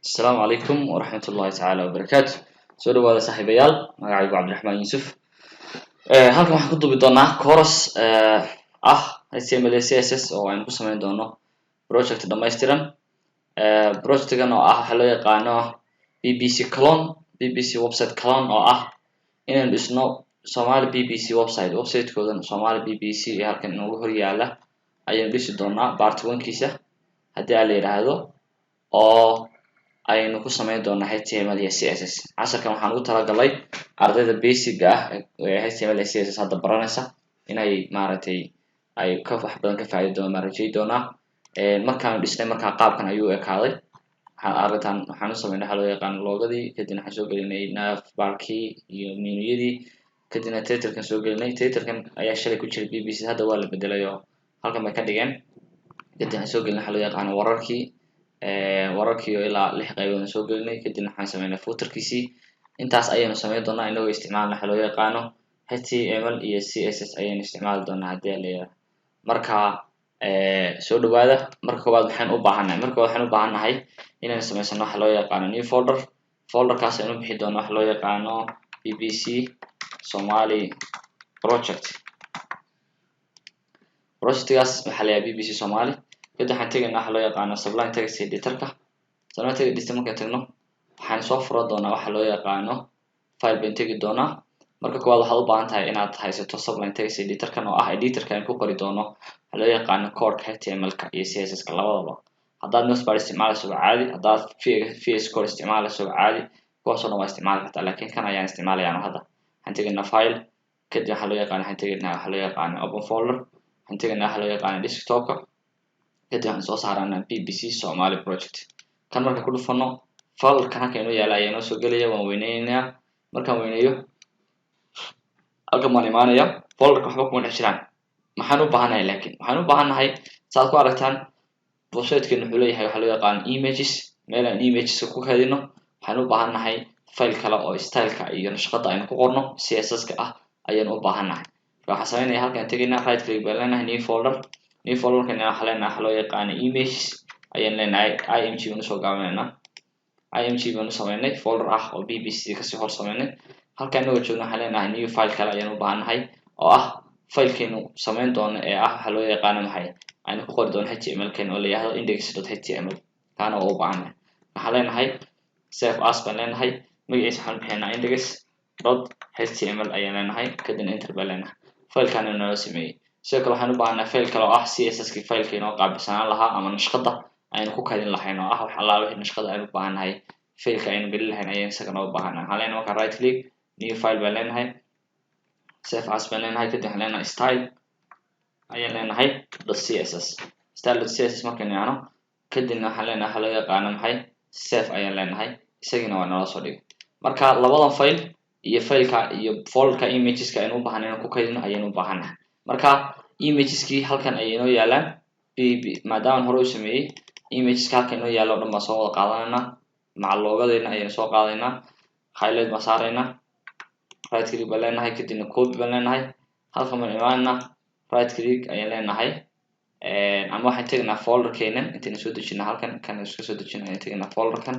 Asalaamu calaykum waraxmat ullahi tacaala wabarakaatu. Soo dhawaada, saaxiibayaal. Magacaygu Cabdiraxmaan Yuusuf. Halkan waxaan ku duubi doonaa course ah HTML CSS oo aynu ku sameyn doono project dhamaystiran. Projectgan oo ah waxaa loo yaqaano BBC clone, BBC website clone, oo ah inaynu dhisno Somali BBC website. Website-koodan Somali BBC ee halkan inoogu hor yaala ayaynu dhisi doonaa part one-kiisa, haddii aa la yidhaahdo, oo aynu ku sameyn doonaa HTML iyo CSS. Casharkan waxaan ugu talagalay ardayda basic ah ee HTML iyo CSS hadda baranaysa inay maaragtay ay ka wax badan ka faaidi doonaan baan rajey doonaa. Markaanu dhisnay, markaa qaabkan ayuu ekaaday. Waxaan arrintan waxaan u sameynay waxaa loo yaqaano logo-gadii, kadibna waxaan soo gelinay navbar-kii iyo menu-yadii, kadibna title-kan soo gelinay. Title-kan ayaa shalay ku jiray BBC, hadda waa la bedelay oo halkan bay ka dhigeen. Kadib waxaan soo gelinay waxaa loo yaqaano wararkii, wararkii oo ilaa lix qaybood aan soo gelinay. Kadibna waxaan sameynay footer-kiisii. Intaas ayaynu sameyn doonaa inagoo isticmaalna waxa loo yaqaano HTML iyo CSS ayaynu isticmaali doonaa, haddii la yidhaahdo. Marka soo dhawaada. Marka koowaad waxaan u baahannahay, marka koowaad waxaan u baahannahay inaynu samaysano waxa loo yaqaano new folder. Folderkaas aynu bixi doono waxa loo yaqaano BBC Somali project. Projectgaas waxaa la yidhaha BBC Somali. Kadib waxaan tegaynaa waxa loo yaqaano Sublime Text Editorka. Sublime Text Editor markaan tagno, waxaan soo furan doonaa waxa loo yaqaano file bayn tegi doonaa. Marka koowaad waxaad u baahan tahay inaad haysato Sublime Text Editorkan, oo ah editorka aan ku qori doono waxa loo yaqaano codeka HTML-ka iyo CSS-ka labadaba. Haddaad Notepad isticmaalayso waa caadi, haddaad VS Code isticmaalayso waa caadi, kuwaas oo dhan waa isticmaali kartaa, laakiin kan ayaan isticmaalaya hadda. Waxaan tegaynaa file, kadib waxaa loo yaqaano waxaan tegaynaa waxa loo yaqaano open folder. Waxaan tegaynaa waxa loo yaqaano desktopka, kadib waxaan soo saaranaa BBC Somali project. Kan marka ku dhufano, folderkan halka inoo yaala ayaa inoo soo gelaya. Waan weyneynaya. Markaan weyneeyo, halkan baan imaanaya. Folderka waxba kuma dhex jiraan. Maxaan u baahanahay? Laakiin waxaan u baahannahay, saad ku aragtaan, websitekeenu wuxuu leeyahay waxaa loo yaqaan images, meel aan imageska ku kaydino. Waxaan u baahannahay file kale oo styleka iyo nashqada aynu ku qorno CSS-ka ah ayaynu u baahannahay. Marka waxaan sameynaya, halkaan tegaynaa, right click baan leenahay, new folder. New folderkan waxaa leenahay waxa loo yaqaana images ayaan leenahay, img baan usoo gaabinaynaa. Img baan u sameynay folder ah oo BBC kasii hor sameynay. Halkaan inagoo joogno, waxaan leenahay new file kale ayaan u baahannahay, oo ah filekaynu sameyn doono ee ah waxaa loo yaqaano maxay, aynu ku qori doono HTML kan oo la yihahdo index.html. Kaana waa u baahannahay. Waxaan leenahay save as baan leenahay. Magaciisa waxaan bixinaa index.html ayaan leenahay, kadibna enter baan leenahay. Filekaana nala sameeyey. Sidoo kale waxaan u baahannahay file kale oo ah CSS kii, fileka inoo qaabilsanaan lahaa ama nashqada aynu ku kaydin lahayn, oo ah wax allaala wixii nashqada aynu u baahannahay fileka aynu gelin lahayn ayaan isagana u baahannahay. Waxaan leenahay marka right click, new file baan leenahay, save as baan leenahay, kadib waxaan leenahay style ayaan leenahay .css. Style.css markaynu yahno, kadibna waxaan leenahay waxa loo yaqaano maxay, save ayaan leenahay. Isagiina waa nala soo dhigay. Marka labadan file iyo fileka iyo folderka imageska aynu u baahanay inaan ku kaydino ayaynu u baahannahay. Marka imageskii halkan ayay inoo yaalaan b maadaamaan hore u sameeyey. Imageska halkan inoo yaalo o dhan baan soo wada qaadanaynaa, maca logo-gadeena ayaynu soo qaadaynaa. Highlight baan saaraynaa, right click baan leenahay, kadibna copy baan leenahay. Halkan baan imaanaynaa, right click ayaan leenahay, ama waxaan tegaynaa folderkeenan intaynu soo dejina. Halkan kan iska soo dejina ayaan tegaynaa, folderkan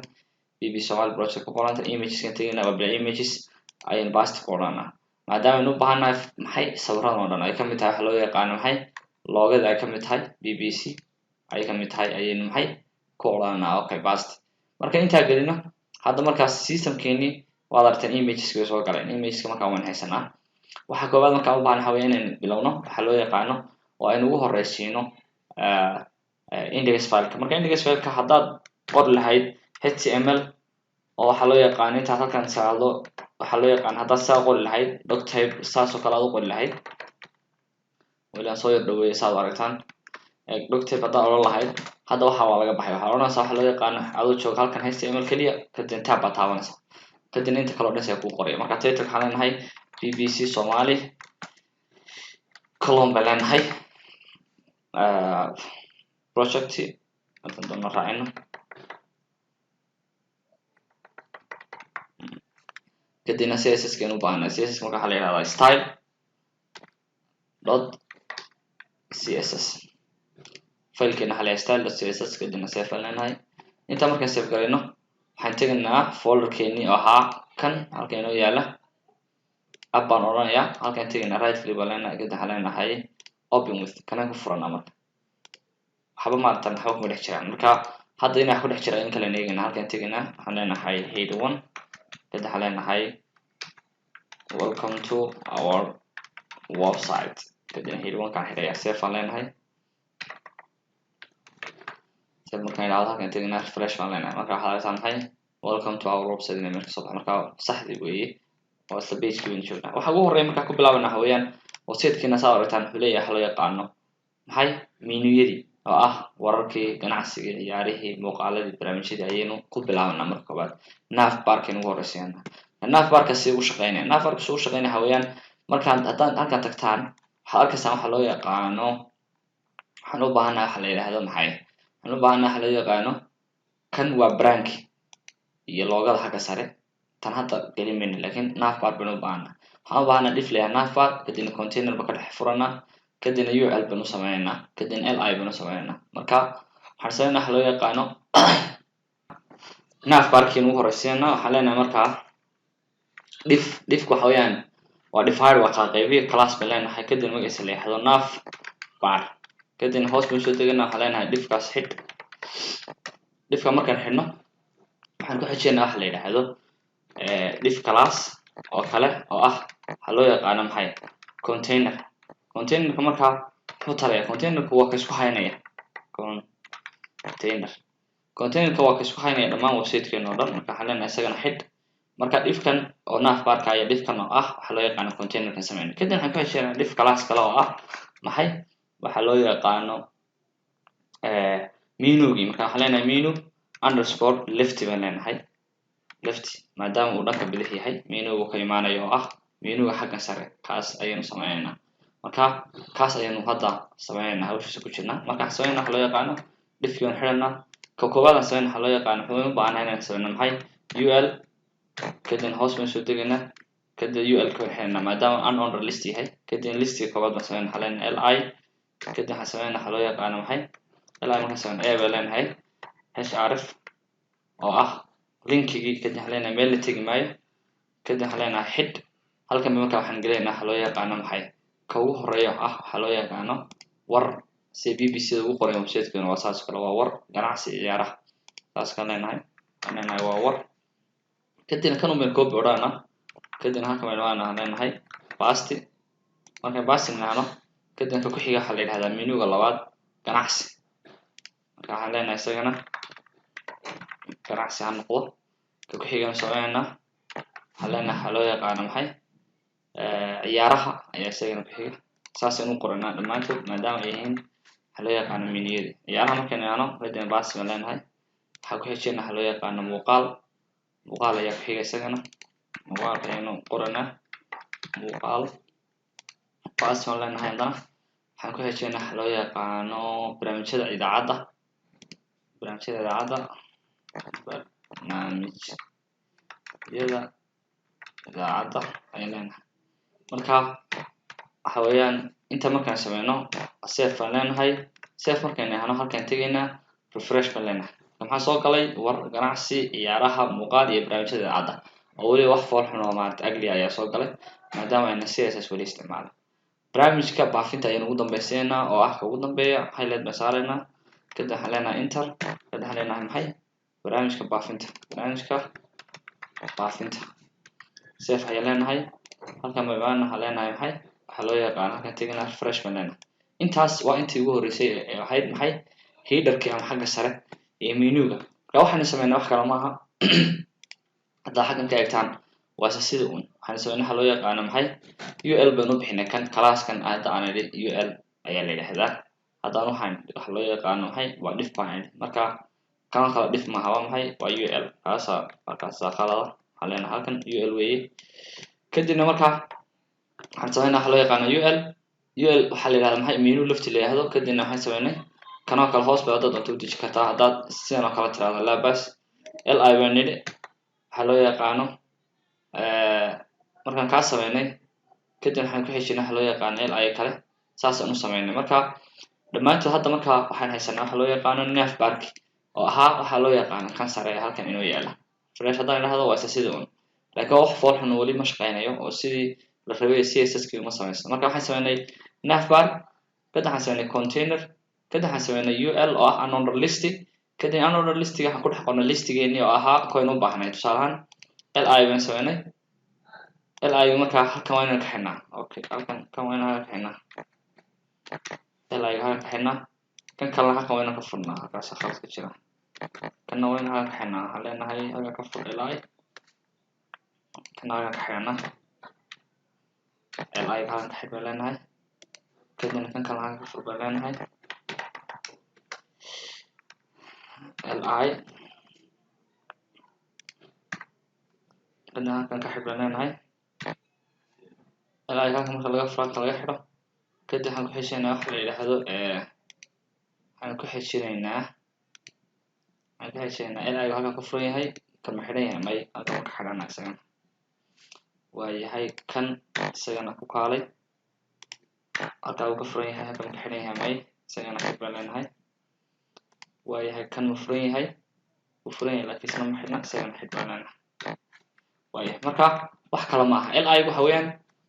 BB Somali project ku qoranta, imageskan tegaynaa, waa bila images ayaynu paste ku odhanaa, maadaama aynu u baahannahay maxay, sawiradan oo dhan ay kamid tahay waxa loo yaqaano maxay, logo-gada ay kamid tahay, BBC ay kamid tahay, ayaynu maxay ku odhanaa. Okay, paste. Marka intaa gelino, hadda markaas systemkeenii waad aragteen, imageska way soo galeen. Imageska markaa waan haysanaa. Waxa koowaad markaan u baahan waxa weya inaynu bilowno waxaa loo yaqaano oo aynu ugu horeysiino index fileka. Marka index fileka haddaad qori lahayd HTML oo waxaa loo yaqaano intaad halkan saado, waxaa loo yaqaan haddaad saa qori lahayd, doctype saas oo kale aad u qori lahayd, weli aan soo yar dhaweeya saad u aragtaan, doctype haddaad odhan lahayd, hadda waxa waa laga baxay. Waxaa odhanaysaa waxa loo yaqaano adoo jooga halkan HTML keliya, kadibna tab baad taabanaysaa, kadibna inta kaleo dhan saa kuu qoraya. Marka title waxaan leenahay BBC Somali clone baan leenahay project intan doona raacino. Kadibna CSS kaynu u baahnay. CSS marka waxaa la yihahdaa style.css. Filekeena waxaa la yihahdaa style.css, kadibna save aan leenahay. Intaa markaan save garayno, Waxaan tegaynaa folderkeenii oo ahaa kan halkan inoo yaala. App baan odhanayaa, halkaan tegaynaa, right click baan leenahay, kadib waxaan leenahay open with. Kanaan ku furanaa. Marka waxba maaratan waxba kuma dhex jiraan. Marka hadda inay wax ku dhex jiraan in kale eegayna. Halkaan tegaynaa, waxaan leenahay head one, kadib waxaan leenahay "Welcome to our website", kadibna head one kaan xidhaya. Save aan leenahay. Save markaan idhahdo, halkaan tegaynaa, refresh baan leenahay. Marka waxaad aragtaa maxay? "Welcome to our website" inay meesha kasoo baxo. Marka saxdii weeye oo isla pagekii baynu joognaa. Waxa ugu horreeya markaa ku bilaabana waxa weeyaan websitekeena saa aragtaan wuxuu leeyahay waxa loo yaqaano maxay? Menuyadii oo ah wararkii, ganacsigii, ciyaarihii, muuqaaladii, barnaamijyadii ayaynu ku bilaabanaa. Marka koobaad nav barkaynu ugu horreysiinaa. Nav barka si u shaqeynaya, nav barka si u shaqeynaya waxa weeyaan, markaan haddaan halkan tagtaan, waxaad arkaysaan waxa loo yaqaano, waxaan u baahannahay waxa la yidhaahdo maxay? Waxaan u baahannahay waxa loo yaqaano kan waa brandki iyo logoda xagga sare. Tan hadda gelin mayno, laakiin nav bar baynu u baahanaa. Waxaan u baahanaa div layahay nav bar, kadibna container ba ka dhex furanaa, kadibna ul baynu sameynaynaa, kadibna li baynu sameynaynaa. Marka waxaan sameynaa waxa loo yaqaano nav barkiin ugu horeysiinaa. Waxaan leenahay markaa div. Divka waxa weeyaan waa divide, waa kala qaybiyo. Class baan leenahay, kadibna magaciisa la yidhahdo nav bar, kadibna hoos baynu soo degana. Waxaan leenahay divkaas xidh. Divka markaan xidhno, waxaan ku xijeynaa waxa la yidhaahdo div class oo kale oo ah waxaa loo yaqaano maxay? Container. Containerka markaa muxuu taraya? Containerka waa ka isku haynaya container. Containerka waa ka isku haynaya dhammaan websitekeena oo dhan. Marka waxaan leenahay isagana xidh. Marka divkan oo nav barka iyo divkan oo ah waxaa loo yaqaano containerkan sameyna. Kadib waxaan ku hesheynaa div class kale oo ah maxay? Waxaa loo yaqaano menugii. Marka waxaan leenahay menu underscore left baan leenahay. Left maadaama uu dhanka bidix yahay menugu ka imaanayo, oo ah menuga xaggan sare, kaas ayaynu sameynaynaa. Marka kaas ayaynu hadda sameynaynaa, hawshiisa ku jirnaa. Marka waxaan sameynaa waxa loo yaqaano divkii baan xidhanaa. Ka koowaad aan sameyna waxaa loo yaqaano, wuxuu u baahannahay inaan sameyno maxay? Ul, kadibna hoos baan soo degaynaa, kadib ul ka xidhanaa maadaama unordered list yahay. Kadibna listiga koowaad baan sameyna, waxaa leenahay li. Kadib waxaan sameyna waxaa loo yaqaano maxay? Li markaan sameyno, a baan leenahay href oo ah linkigii. Kadib waxaan leenahay meel la tegi maayo. Kadib waxaan leenahay xidh. Halkan marka waxaan gelaynaa waxaa loo yaqaano maxay? Ka ugu horeeya ah waxaa loo yaqaano war, sida BBC da ugu qoran websitekeena waa saas kale, waa war, ganacsi, ciyaaraha. Saas kan leenahay, waxaan leenahay waa war. Kadibna kan un baynu copy odhanaa. Kadibna halkan baynu waana leenahay paste. Markaan paste nidhaahno, kadibna ka ku xiga waxaa la yidhahdaa menuga labaad ganacsi. Marka waxaan leenahay isagana ganacsi ha noqdo. Ka ku xigana sameynaa, waxaan leenahay waxaa loo yaqaano maxay? Ciyaaraha ayaa isagana ku xiga. Saasaynu u qoranaa dhammaantood maadaama ay yihiin waxaa loo yaqaano menuyada ciyaaraha. Markaynu idhaahno, kadibna paste baan leenahay. Waxaa ku xijina waxaa loo yaqaano muuqaal. Muuqaal ayaa ku xiga isagana, muuqaalka ayaynu qoranaa, muuqaal, paste baan leenahay. Haddana waxaan ku xijina waxa loo yaqaano barnaamijyada idaacadda. Barnaamijyada idaacadda, barnaamijyada idaacadda ayaan leenahay. Marka waxa weeyaan inta markaan sameyno, save baan leenahay. Save markaan idhaahno, halkaan tegaynaa, refresh baan leenahay. Maxaa soo galay? War, ganacsi, ciyaaraha, muuqaal iyo barnaamijyada idaacadda, oo weliba wax fool xun oo maarata ugly ayaa soo galay maadaama ayna CSS weli isticmaalin. Barnaamijka baafinta ayaynu ugu dambaysiinaynaa, oo ah ka ugu dambeeya. Highlight baan saaraynaa, kadib waxaan leenahay enter, kadib waxaan leenahay maxay? Barnaamijka baafinta. Barnaamijka baafinta, save ayaan leenahay. Halkan baan waxaan leenahay maxay? Waxaa loo yaqaano halkan tegina, refresh baan leenahay. Intaas waa intii ugu horreysay ee ahayd maxay? Headerkii ama xagga sare ee menuga. Marka waxaynu sameynaa wax kale maaha. Haddaa xaggan ka eegtaan, waase sida un waxaynu sameynaa waxa loo yaqaano maxay? Ul baynu u bixinay kan. Classkan hadda aan idhi ul ayaa la yidhahdaa. Haddaan waxaan waxa loo yaqaano maxay? Waa div baan idhi. Marka kan kale div maaha, waa maxay? Waa ul. Kaasa markaasa qalada. Waxaan leenahay halkan ul weeye. Kadibna marka waxaan sameynaa waxa loo yaqaano ul. Ul waxaa la yidhahdaa maxay? Menu left la yidhahdo. Kadibna waxaan sameynay kanoo kale, hoos bay haddaad doonto u deji kartaa. Haddaad sidan oo kale tirahdo, labas li baan nidhi waxaa loo yaqaano. Markaan kaa sameynay, kadib waxaan ku xijinay waxa loo yaqaano li kale. Saasaan u sameynay marka dhammaantood. Hadda marka waxaan haysanaa waxa loo yaqaano nav barki, oo ahaa waxaa loo yaqaano kan sare ee halkan inoo yaala. Refresh haddaan idhahdo, waa isla sidii un, laakiin wax fool xun weli ma shaqeynayo oo sidii la rabay CSS kii uma samaysan. Marka waxaan sameynay navbar, kadib waxaan sameynay container, kadib waxaan sameynay ul oo ah unordered list. Kadib unordered listiga waxaan ku dhex qornay listigeennii oo ahaa koyn u baahnay. Tusaale ahaan li baan sameynay. Li markaa halkan waa inaan ka xidhnaa. Okay, halkan kan waa inaan halkan ka xidhnaa, li halkan ka xidhnaa. Kan kalena halkan waa inaan ka furnaa. Halkaas khalad ka jira. Kanna waa inaan halkan ka xidhnaa. Waxaan leenahay halkan ka fur li, kana halkan ka xidhnaa, li halkan ka xidh baan leenahay. Kadibna kan kalena halkan ka fur baan leenahay, li kadibna halkan ka xidh baan leenahay, li halkan. Marka laga furo, halka laga xidho, kadib waxaan ku xijinaynaa waxa la yidhaahdo, waxaan ku xijinaynaa li halkan ka furan yahay. Kan ma xidhan yahay? May, halkan ma ka xidhana isagana. Waa yahay, kan isagana ku kaalay. Halkaa uu ka furan yahay, halkan ma ka xidhan yahay? May, isagana xidh baan leenahay. Waa yahay, kan ma furan yahay? Wuu furan yahay, laakiin isna ma xidhna, isagana xidh baan leenahay. Waa yahay, marka wax kale ma aha. Li waxa weeyaan,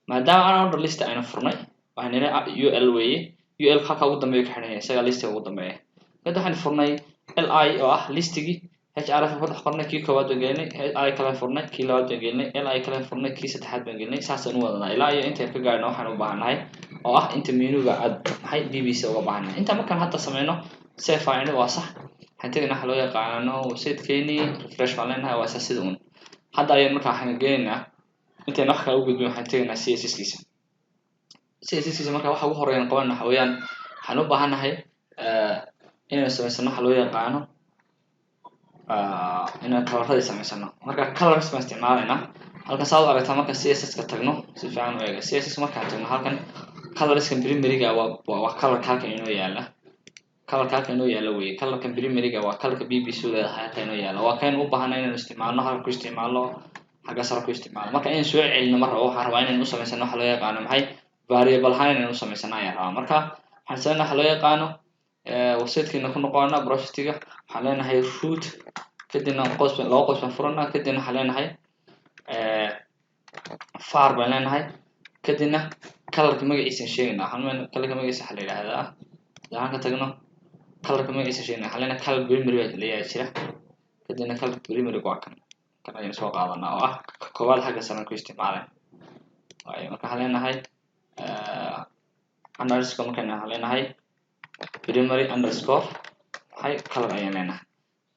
maadaama aan order list aynu furnay, waxaan nidhi ul weeye. Ul halka ugu dambeeya ka xidhan yahay, isaga listiga ugu dambeeya. Kadib waxaan furnay li oo ah listigii, href ku dhex qornay, kii koowaad baan gelinay, li kale furnay, kii labaad baan gelinay, li kale furnay, kii saddexaad baan gelinay. Saasaan u wadanaa ilaa iyo intayn ka gaarno waxaan u baahannahay oo ah inta menuga aad maxay BBC uga baahannahay. Inta markaan hadda sameyno, save aan idhi, waa sax. Waxaan tegaynaa waxa loo yaqaano website-keenii, refresh baan leenahay, waa saas sida un. Hadda ayaan markaa waxaan geenaynaa, intayna wax kale u gudbin, waxaan tegaynaa CSS kiisa. CSS kiisa marka waxa ugu horeeyaan qabanayna waxa weeyaan, waxaan u baahannahay inaynu samaysano waxa loo yaqaano inaan coloradii samaysano. Marka colors baan isticmaalaynaa halkan, saad u aragtaa. Marka CSS ka tagno, si fiican u eega CSS markaan tagno, halkan colorskan primaryga waa colorka halkan inoo yaala. Colorka halkan inoo yaala weeye. Colorkan primaryga waa colorka BBC leedahay halkan inoo yaala. Waa kaynu u baahanay inaynu isticmaalno, halka ku isticmaalno, xagga sare ku isticmaalno. Marka inaan soo celino mar rabo, waxaan rabaa inaynu u samaysano waxa loo yaqaano maxay, variable ahaan inaynu u samaysano ayaan rabaa. Marka waxaan sameynaa waxa loo yaqaano, websitekeena ku noqonaa, projectiga waxaan leenahay root, kadibna qoys, laba qoys baan furanaa. Kadibna waxaan leenahay var baan leenahay, kadibna colorka magaciisa sheegaynaa. Waxaan colorka magaciisa waxaa la yidhahdaa, haddaan ka tagno, colorka magaciisa sheegnaa, waxaan leenahay color primary baa layaa jira. Kadibna color primary waa kan, kan ayaynu soo qaadanaa oo ah koowaad xagga sare ku isticmaaleen waayo. Marka waxaan leenahay underscore, markayna waxaan leenahay primary underscore maxay, color ayaan leenahay.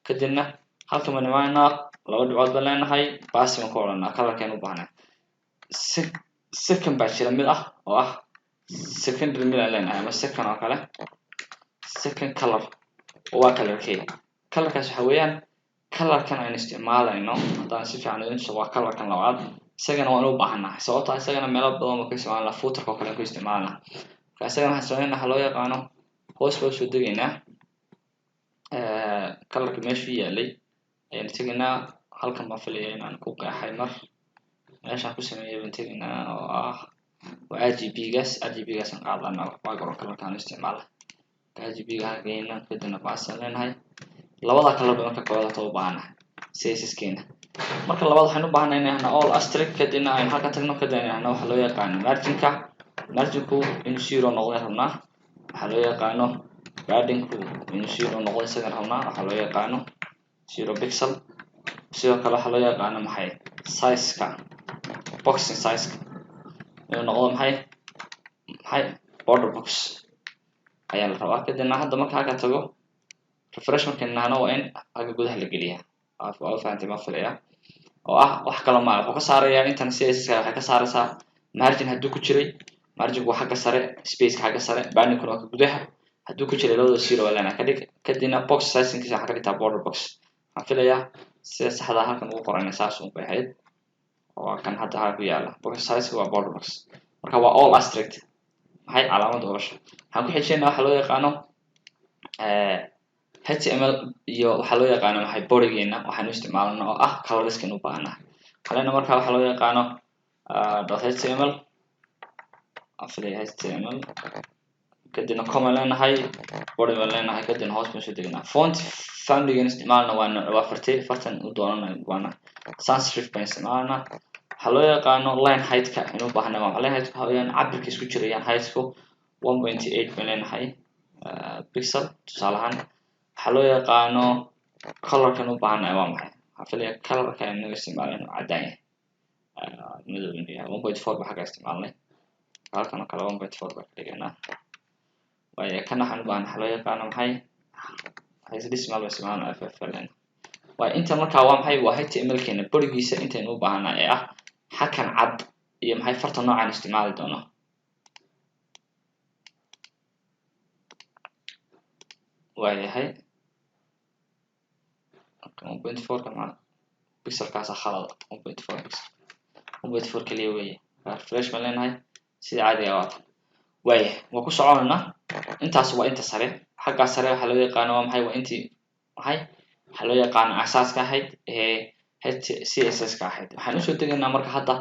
Kadibna halkan baan imaanaynaa, laba dhibcood baan leenahay, basi baan ku odhanaa colorkeen u baahnay. Second baa jira, mid ah oo ah secondary mid aan leenahay ama second oo kale, second color oo waa colorkee. Colorkaas waxa weeyaan colorkan aynu isticmaalayno. Haddaan si fiican idin tuso, waa colorkan labaad. Isagana waan u baahannahay, sababta isagana meelo badan baan ku isticmaalnaa, footerka oo kale aan ku isticmaalnaa. Marka isagana waxaan sameynaa waxa loo yaqaano, hoos baa usoo degaynaa, colorka meeshuu yaalay ayaan tegaynaa. Halkan baan filaya inaan ku qeexay, mar meeshaan ku sameeyay baan tegaynaa oo ah waa RGB gaas. RGB gaas aan qaadanaa background colorka aan isticmaala. RGB ga halkayna, kadibna baasaan leenahay. Labada color ba marka koowaad horta u baahanahay CSS keena. Marka labaad waxaan u baahanay inaan all asterisk, kadibna aynu halkan tagno, kadibna aynu waxa loo yaqaano marginka. Marginku inuu zero noqday rabnaa. Waxaa loo yaqaano paddingku inuu zero noqdo isagan rabnaa, waxaa loo yaqaano 0 pixel. Sidoo kale waxaa loo yaqaano maxay, sizeka, boxing sizeka inuu noqdo maxay, border box ayaa la rabaa. Kadibna hadda marka halka tago, refresh markaynu nahno, waa in xagga gudaha la geliyaa. Waa fahantay ma filaya? Oo ah wax kale maa, wuxuu ka saarayaa intan CSS waxay ka saaraysaa margin hadduu ku jiray. Marginku waa xagga sare, spaceka xagga sare, paddingkuna waa ka gudaha. Hadduu ku jiray labada zero waa leenahay ka dhig. Kadibna box sizingkiisa waxaa ka dhigtaa border box. Waxaan filayaa sida saxda halkan ugu qoran saas un bay ahayd. Waa kan hadda halka ku yaala, box size waa border box. Marka waa all asterisk maxay, calaamadda oosha. Waxaan ku xijinaynaa waxa loo yaqaano HTML iyo waxaa loo yaqaano maxay, bodygeena waxaanu isticmaalana oo ah colorskan u baahannahay. Kalena marka waxaa loo yaqaano dot HTML, aan filaya HTML Kadibna comma leenahay, body baan leenahay, kadibna hoos baan soo degnaa. Font familygan isticmaalna waa nooc, waa fartay, fartan u doonana waana sans serif baan isticmaalna. Waxaa loo yaqaano line height-ka inuu baahnaa, waa line height-ka waxa weeyaan cabirka isku jirayaan height-ku 1.8 baan leenahay pixel tusaale ahaan. Waxaa loo yaqaano colorkan u baahannahay waa maxay? Waxaan filaya colorka inaga isticmaalay inuu caddaan yahay, madow inuu yahay. 1.4 baa xagga isticmaalnay, halkan oo kale 1.4 baa ka dhiganaa. Waayo kan waxaan u baahannahay waxaa loo yaqaano maxay? Hexadecimal baa isticmaalnaa ffln. Waayo inta markaa waa maxay? Waa HTML-keena borigiisa intaynu u baahannahay ee ah xakan cad iyo maxay farta noocaan isticmaali doono. Waayahay 1.4 kan macna pixelkaasa khalada, 1.4 pixel, 1.4 kaliya weeye. Refresh baan leenahay, sida caadiga waa tan. Waayahay, waa ku soconaynaa. Intaas waa inta sare. Xaggaa sare waxaa loo yaqaano waa maxay? Waa intii maxay waxaa loo yaqaano asaaska ahayd ee CSS ka ahayd. Waxaan usoo degaynaa marka hadda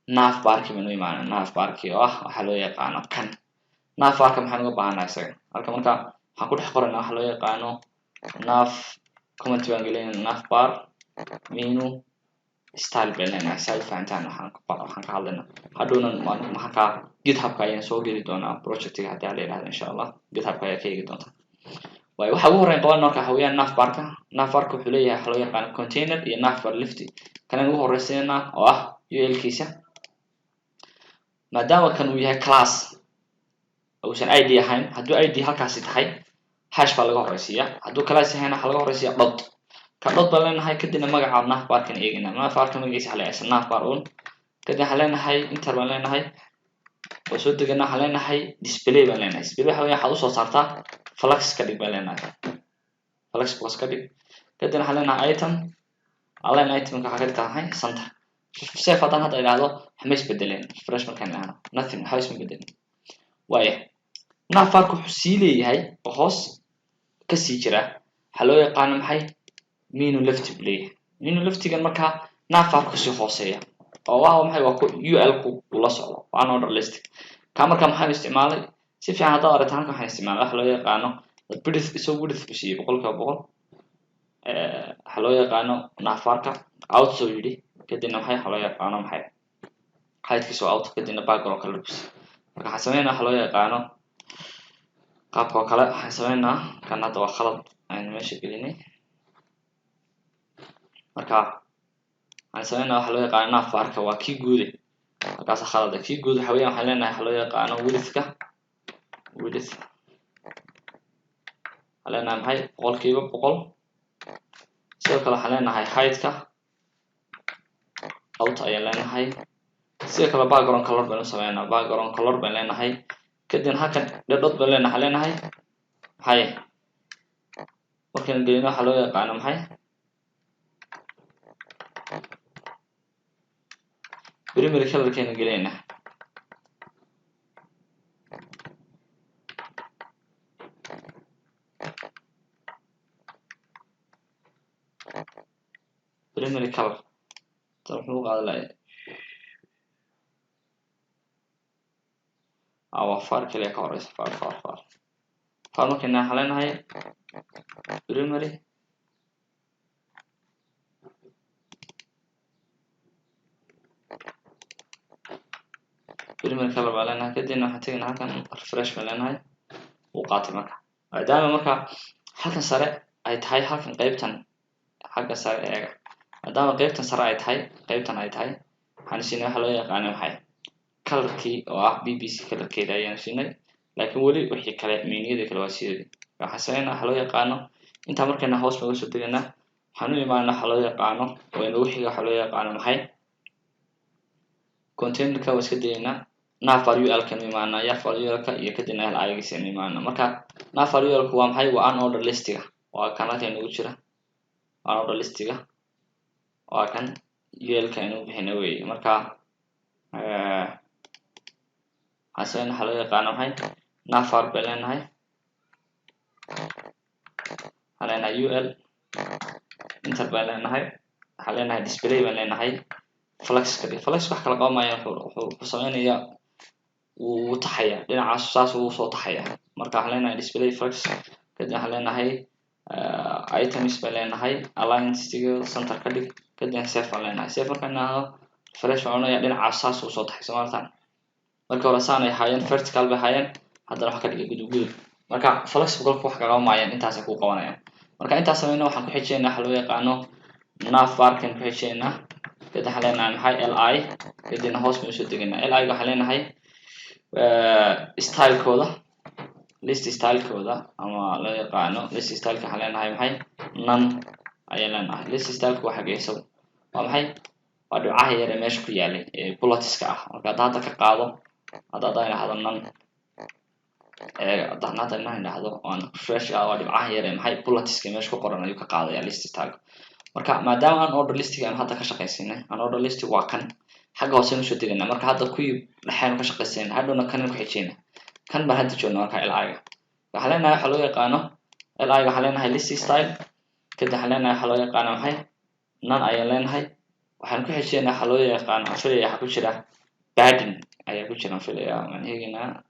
nav barki baynu imaanaa, nav barki oo ah waxaa loo yaqaano kan nav barka. Maxaan uga baahanaa isaga halka? Marka waxaan ku dhex qoraynaa waxaa loo yaqaano nav, comment baan gelinayna, nav bar menu style baan leenahay. Si aad u fahantaan waxaan ka hadlaynaa hadhowna maxaan ka GitHub-ka ayaan soo geli doonaa projectiga haddii la yidhahdo, insha Allah GitHub-ka ayaa ka eegi doonta. Waayo waxa ugu horreyn qaban marka waxa weeyaan nav barka. Nav barka wuxuu leeyahay waxa loo yaqaano container iyo nav bar left. Kanan ugu horreysiinaa oo ah UL-kiisa, maadaama kan uu yahay class uusan id ahayn. Hadduu id halkaasi tahay hash baa laga horreysiiyaa, hadduu class yahayna waxaa laga horreysiiyaa dot. Ka dot baan leenahay, kadibna magaca nav barkan eegina. Nav barka magaciisa waxaa la yidhahdaa nav bar un. Kadib waxaan leenahay enter baan leenahay, oo soo degana waxaan leenahay display baan leenahay. Display waxa weeyaan waxaad usoo saartaa flex ka dhig baan leenahay, flex box ka dhig. Kadib waxaan leenahay item align, itemka waxaa ka dhigtaa maxay? Center. Save haddaan hadda idhaahdo waxma isbedeleen. Refresh markaan idhaahno nothing, waxba isma bedelin. Waaya nav barka wuxuu sii leeyahay oo hoos kasii jira waxaa loo yaqaano maxay? Menu left buu leeyahay. Menu leftigan markaa nav barka kasii hooseeya oo waa maxay? Waa ku ul ku ula socdo, waa unordered list ka. Marka maxaan isticmaalay? Si fiican haddaad aragtaan, halkan waxaan isticmaalay waxa loo yaqaano width, isagoo width buu siiyey 100%. Waxaa loo yaqaano nav barka auto soo yidhi, kadibna maxay waxaa loo yaqaano maxay? Heightkiisa waa auto, kadibna background color buu siiyey. Marka waxaan sameynaa waxa loo yaqaano qaabka oo kale waxaan sameynaa. Kan hadda waa khalad aynu meesha gelinay. Marka waxaan sameynaa waxa loo yaqaano nav barka waa kii guude, halkaasa khalada. Kii guud waxa weeyaan waxaan leenahay waxa loo yaqaano widthka, width waxaan leenahay maxay? 100%. Sidoo kale waxaan leenahay heightka auto ayaan leenahay. Sidoo kale background color baynu sameynaa, background color baan leenahay. Kadibna halkan dot baan leenahay, leenahay maxay? Markaan gelino waxaa loo yaqaano maxay? Primary colorkeena gelinayna. Primary color tan muxuu qaadan lahay? Waa far kaliya ka horeysa, far far far far. Markayna waxaan leenahay primary primary color baan leenahay. Kadibna waxaan tegaynaa halkan, refresh baan leenahay, wuu qaatay. Marka maadaama marka halkan sare ay tahay, halkan qeybtan xagga sare eega, maadaama qeybtan sare ay tahay, qeybtan ay tahay, waxaan siinay waxa loo yaqaano maxay? Colorkii oo ah BBC colorkeeda ayaan siinay, laakiin weli wixii kale menuyada kale waa sideedii. Waxaan sameynaa waxa loo yaqaano intaa. Markayna hoos baan usoo deganaa, waxaan u imaanaa waxa loo yaqaano oo inagu xiga waxa loo yaqaano maxay? Containerka waa iska dayaynaa, nav bar ul-ka nu imaanaa, nav bar ul-ka iyo kadibna li-giisa nu imaanaa. Marka nav bar ul-ku waa maxay? Waa unordered listiga, waa kan halkan inagu jira, unordered listiga waa kan ul-ka inuu bixina weeye. Marka waxaan sameynaa waxaa loo yaqaano maxay? Nav bar baan leenahay, waxaan leenahay ul, enter baan leenahay, waxaan leenahay display baan leenahay, flex ka dhig. Flex wax kala qaban maayo, wuxuu sameynayaa Wuu taxaya dhinacaas, saas wuu soo taxaya. Marka waxaan leenahay display flex, kadib waxaan leenahay items baan leenahay, align center ka dhig, kadibna save baan leenahay. Save markaan idhaahdo, refresh baan odhanaya, dhinacaas saas uu soo taxay. Soo maartaan marka hore saan ay ahaayeen, vertical bay ahaayeen, haddana waxa ka dhigay gudub gudub. Marka flexible wax kaga maayaan, intaasay ku qabanayaan. Marka intaas sameyno, waxaan ku xijeynaa waxa loo yaqaano navbarkan ku xijeynaa. Kadib waxaan leenahay maxay? Li. Kadibna hoos baynu usoo degaynaa. Li ga waxaan leenahay stylekooda, list stylekooda ama loo yaqaano list styleka, waxaan leenahay maxay? None ayaan leenahay. List styleka waa xagee isagu? Waa maxay? Waa dhibcaha yar ee meesha ku yaalay ee bulletiska ah. Marka hadda ka qaado, hadda haddaan idhahdo none, haddaan hadda none idhahdo oon refresh, waa dhibcaha yar ee maxay bulletiska meesha ku qoran ayuu ka qaadaya list styleka. Marka maadaama unordered listiga aan hadda ka shaqaysanay, unordered list waa kan xagga hoose usoo degana. Marka hadda kuwii dhexeenu ka shaqaysanay, hadhowna kanan ku xijeyna, kan baan hadda joogna. Marka li ga waxaan leenahay waxa loo yaqaano li ga waxaan leenahay list style, kadib waxaan leenahay waxa loo yaqaano maxay? None ayaan leenahay. Waxaan ku xijeenaa waxa loo yaqaano, aan filaya waxaa ku jira padding ayaa ku jira, aan filaya, waan eegaynaa.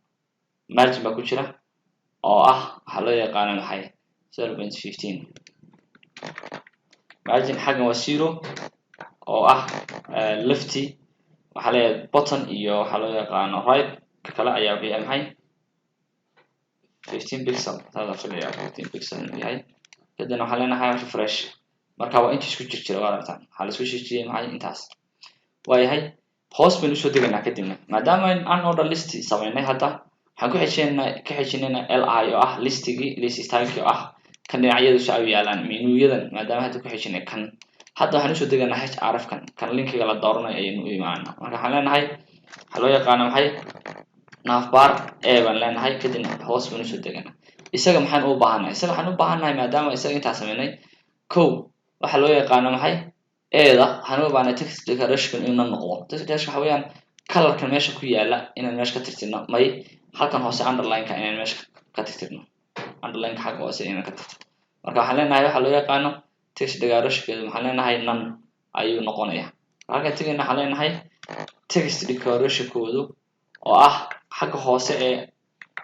Margin baa ku jira oo ah waxaa loo yaqaano maxay? 0.15 margin. Xaggan waa 0 oo ah lefty, waxaa leeyahay bottom iyo waxaa loo yaqaano right. Ka kale ayaa wuxuu yahay maxay? 15 pixel, saasaan filaya, 15 pixel inuu yahay. Kadibna waxaan leenahay refresh. Marka waa inta isku jir jira, waa aragtaan, waxaa la isku jirjiriyay maxay? Intaas waayahay. Hoos baynu usoo degaynaa. Kadibna maadaama unordered list samaynay, hadda waxaan ku xijinaynaa, ka xijinaynaa li oo ah listigii, list stylekii oo ah kan dhinacyadu si ay u yaalaan menuyadan. Maadaama hadda ku xijinay kan, hadda waxaan usoo deganaa href kan, kan linkiga la dooranayo ayaynu u imaanaa. Marka waxaan leenahay waxaa loo yaqaana maxay? Navbar a baan leenahay. Kadibna hoos baan usoo deganaa. Isaga maxaan u baahannahay? Isaga waxaan u baahannahay, maadaama isaga intaa sameynay, kow waxaa loo yaqaano maxay? Eeda waxaan uga baahnay text decoration inuu noqdo. Text decoration waxa weeyaan colorkan meesha ku yaala inaan meesha ka tirtirno, may halkan hoose underline-ka inaan meesha ka tirtirno, underline-ka xagga hoose inaan ka tirtirno. Marka waxaan leenahay waxaa loo yaqaano text decorationkeedu, waxaan leenahay none ayuu noqonaya. Halkan tegayna, waxaan leenahay text decorationkoodu oo ah xagga hoose ee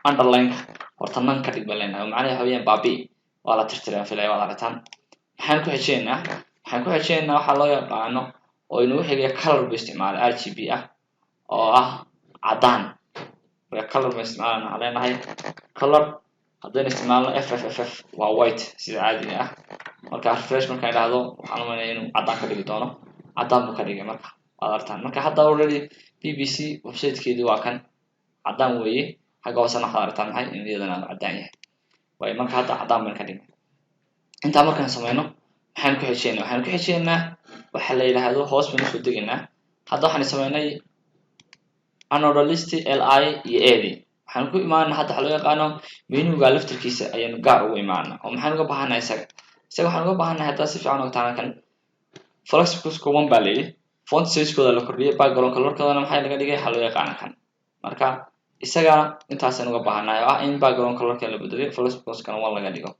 underline-ka horta none ka dhig baan leenahay, oo macnaha waxa weeyaan baabi waa la tirtiraa, filaya waad aragtaan. Maxaan ku xijinaynaa? Waxaan ku xijinaynaa waxaa loo yaqaano oo inagu xigaya color buu isticmaalay RGB ah oo ah caddaan. Marka color baan isticmaalana, waxaan leenahay color. Haddaynu isticmaalno FFFF, waa white sida caadiga ah. Marka refresh markaan idhaahdo, waxaan umaynaya inuu caddaan ka dhigi doono. Caddaan buu ka dhigay. Marka waad aragtaan. Marka hadda already BBC websitekeedii waa kan, caddaan weeye. Xagga hoosena waxaad aragtaan maxay? In iyadana caddaan yahay waayo. Marka hadda caddaan baan ka dhignay. Intaa markaan sameyno, maxaan ku xijinaynaa? Waxaan ku xijinaynaa waxa la yidhaahdo, hoos baan usoo degaynaa. Hadda waxaan sameynay unordered list, li iyo ad. Waxaan ku imaanaa hadda waxa loo yaqaano menuga laftirkiisa ayaanu gaar ugu imaana. Oo maxaan uga baahannahay isaga? Isaga waxaan uga baahannahay, haddaa si fiican ogtaan, kan flexbox one baa la yidhi, font sizekooda la kordhiyay, background colorkoodana maxaa laga dhigay? Waxaa loo yaqaana kan. Marka isaga intaasaan uga baahannahay oo ah in background colorka la bedeliyo, flexboxkana one laga dhigo.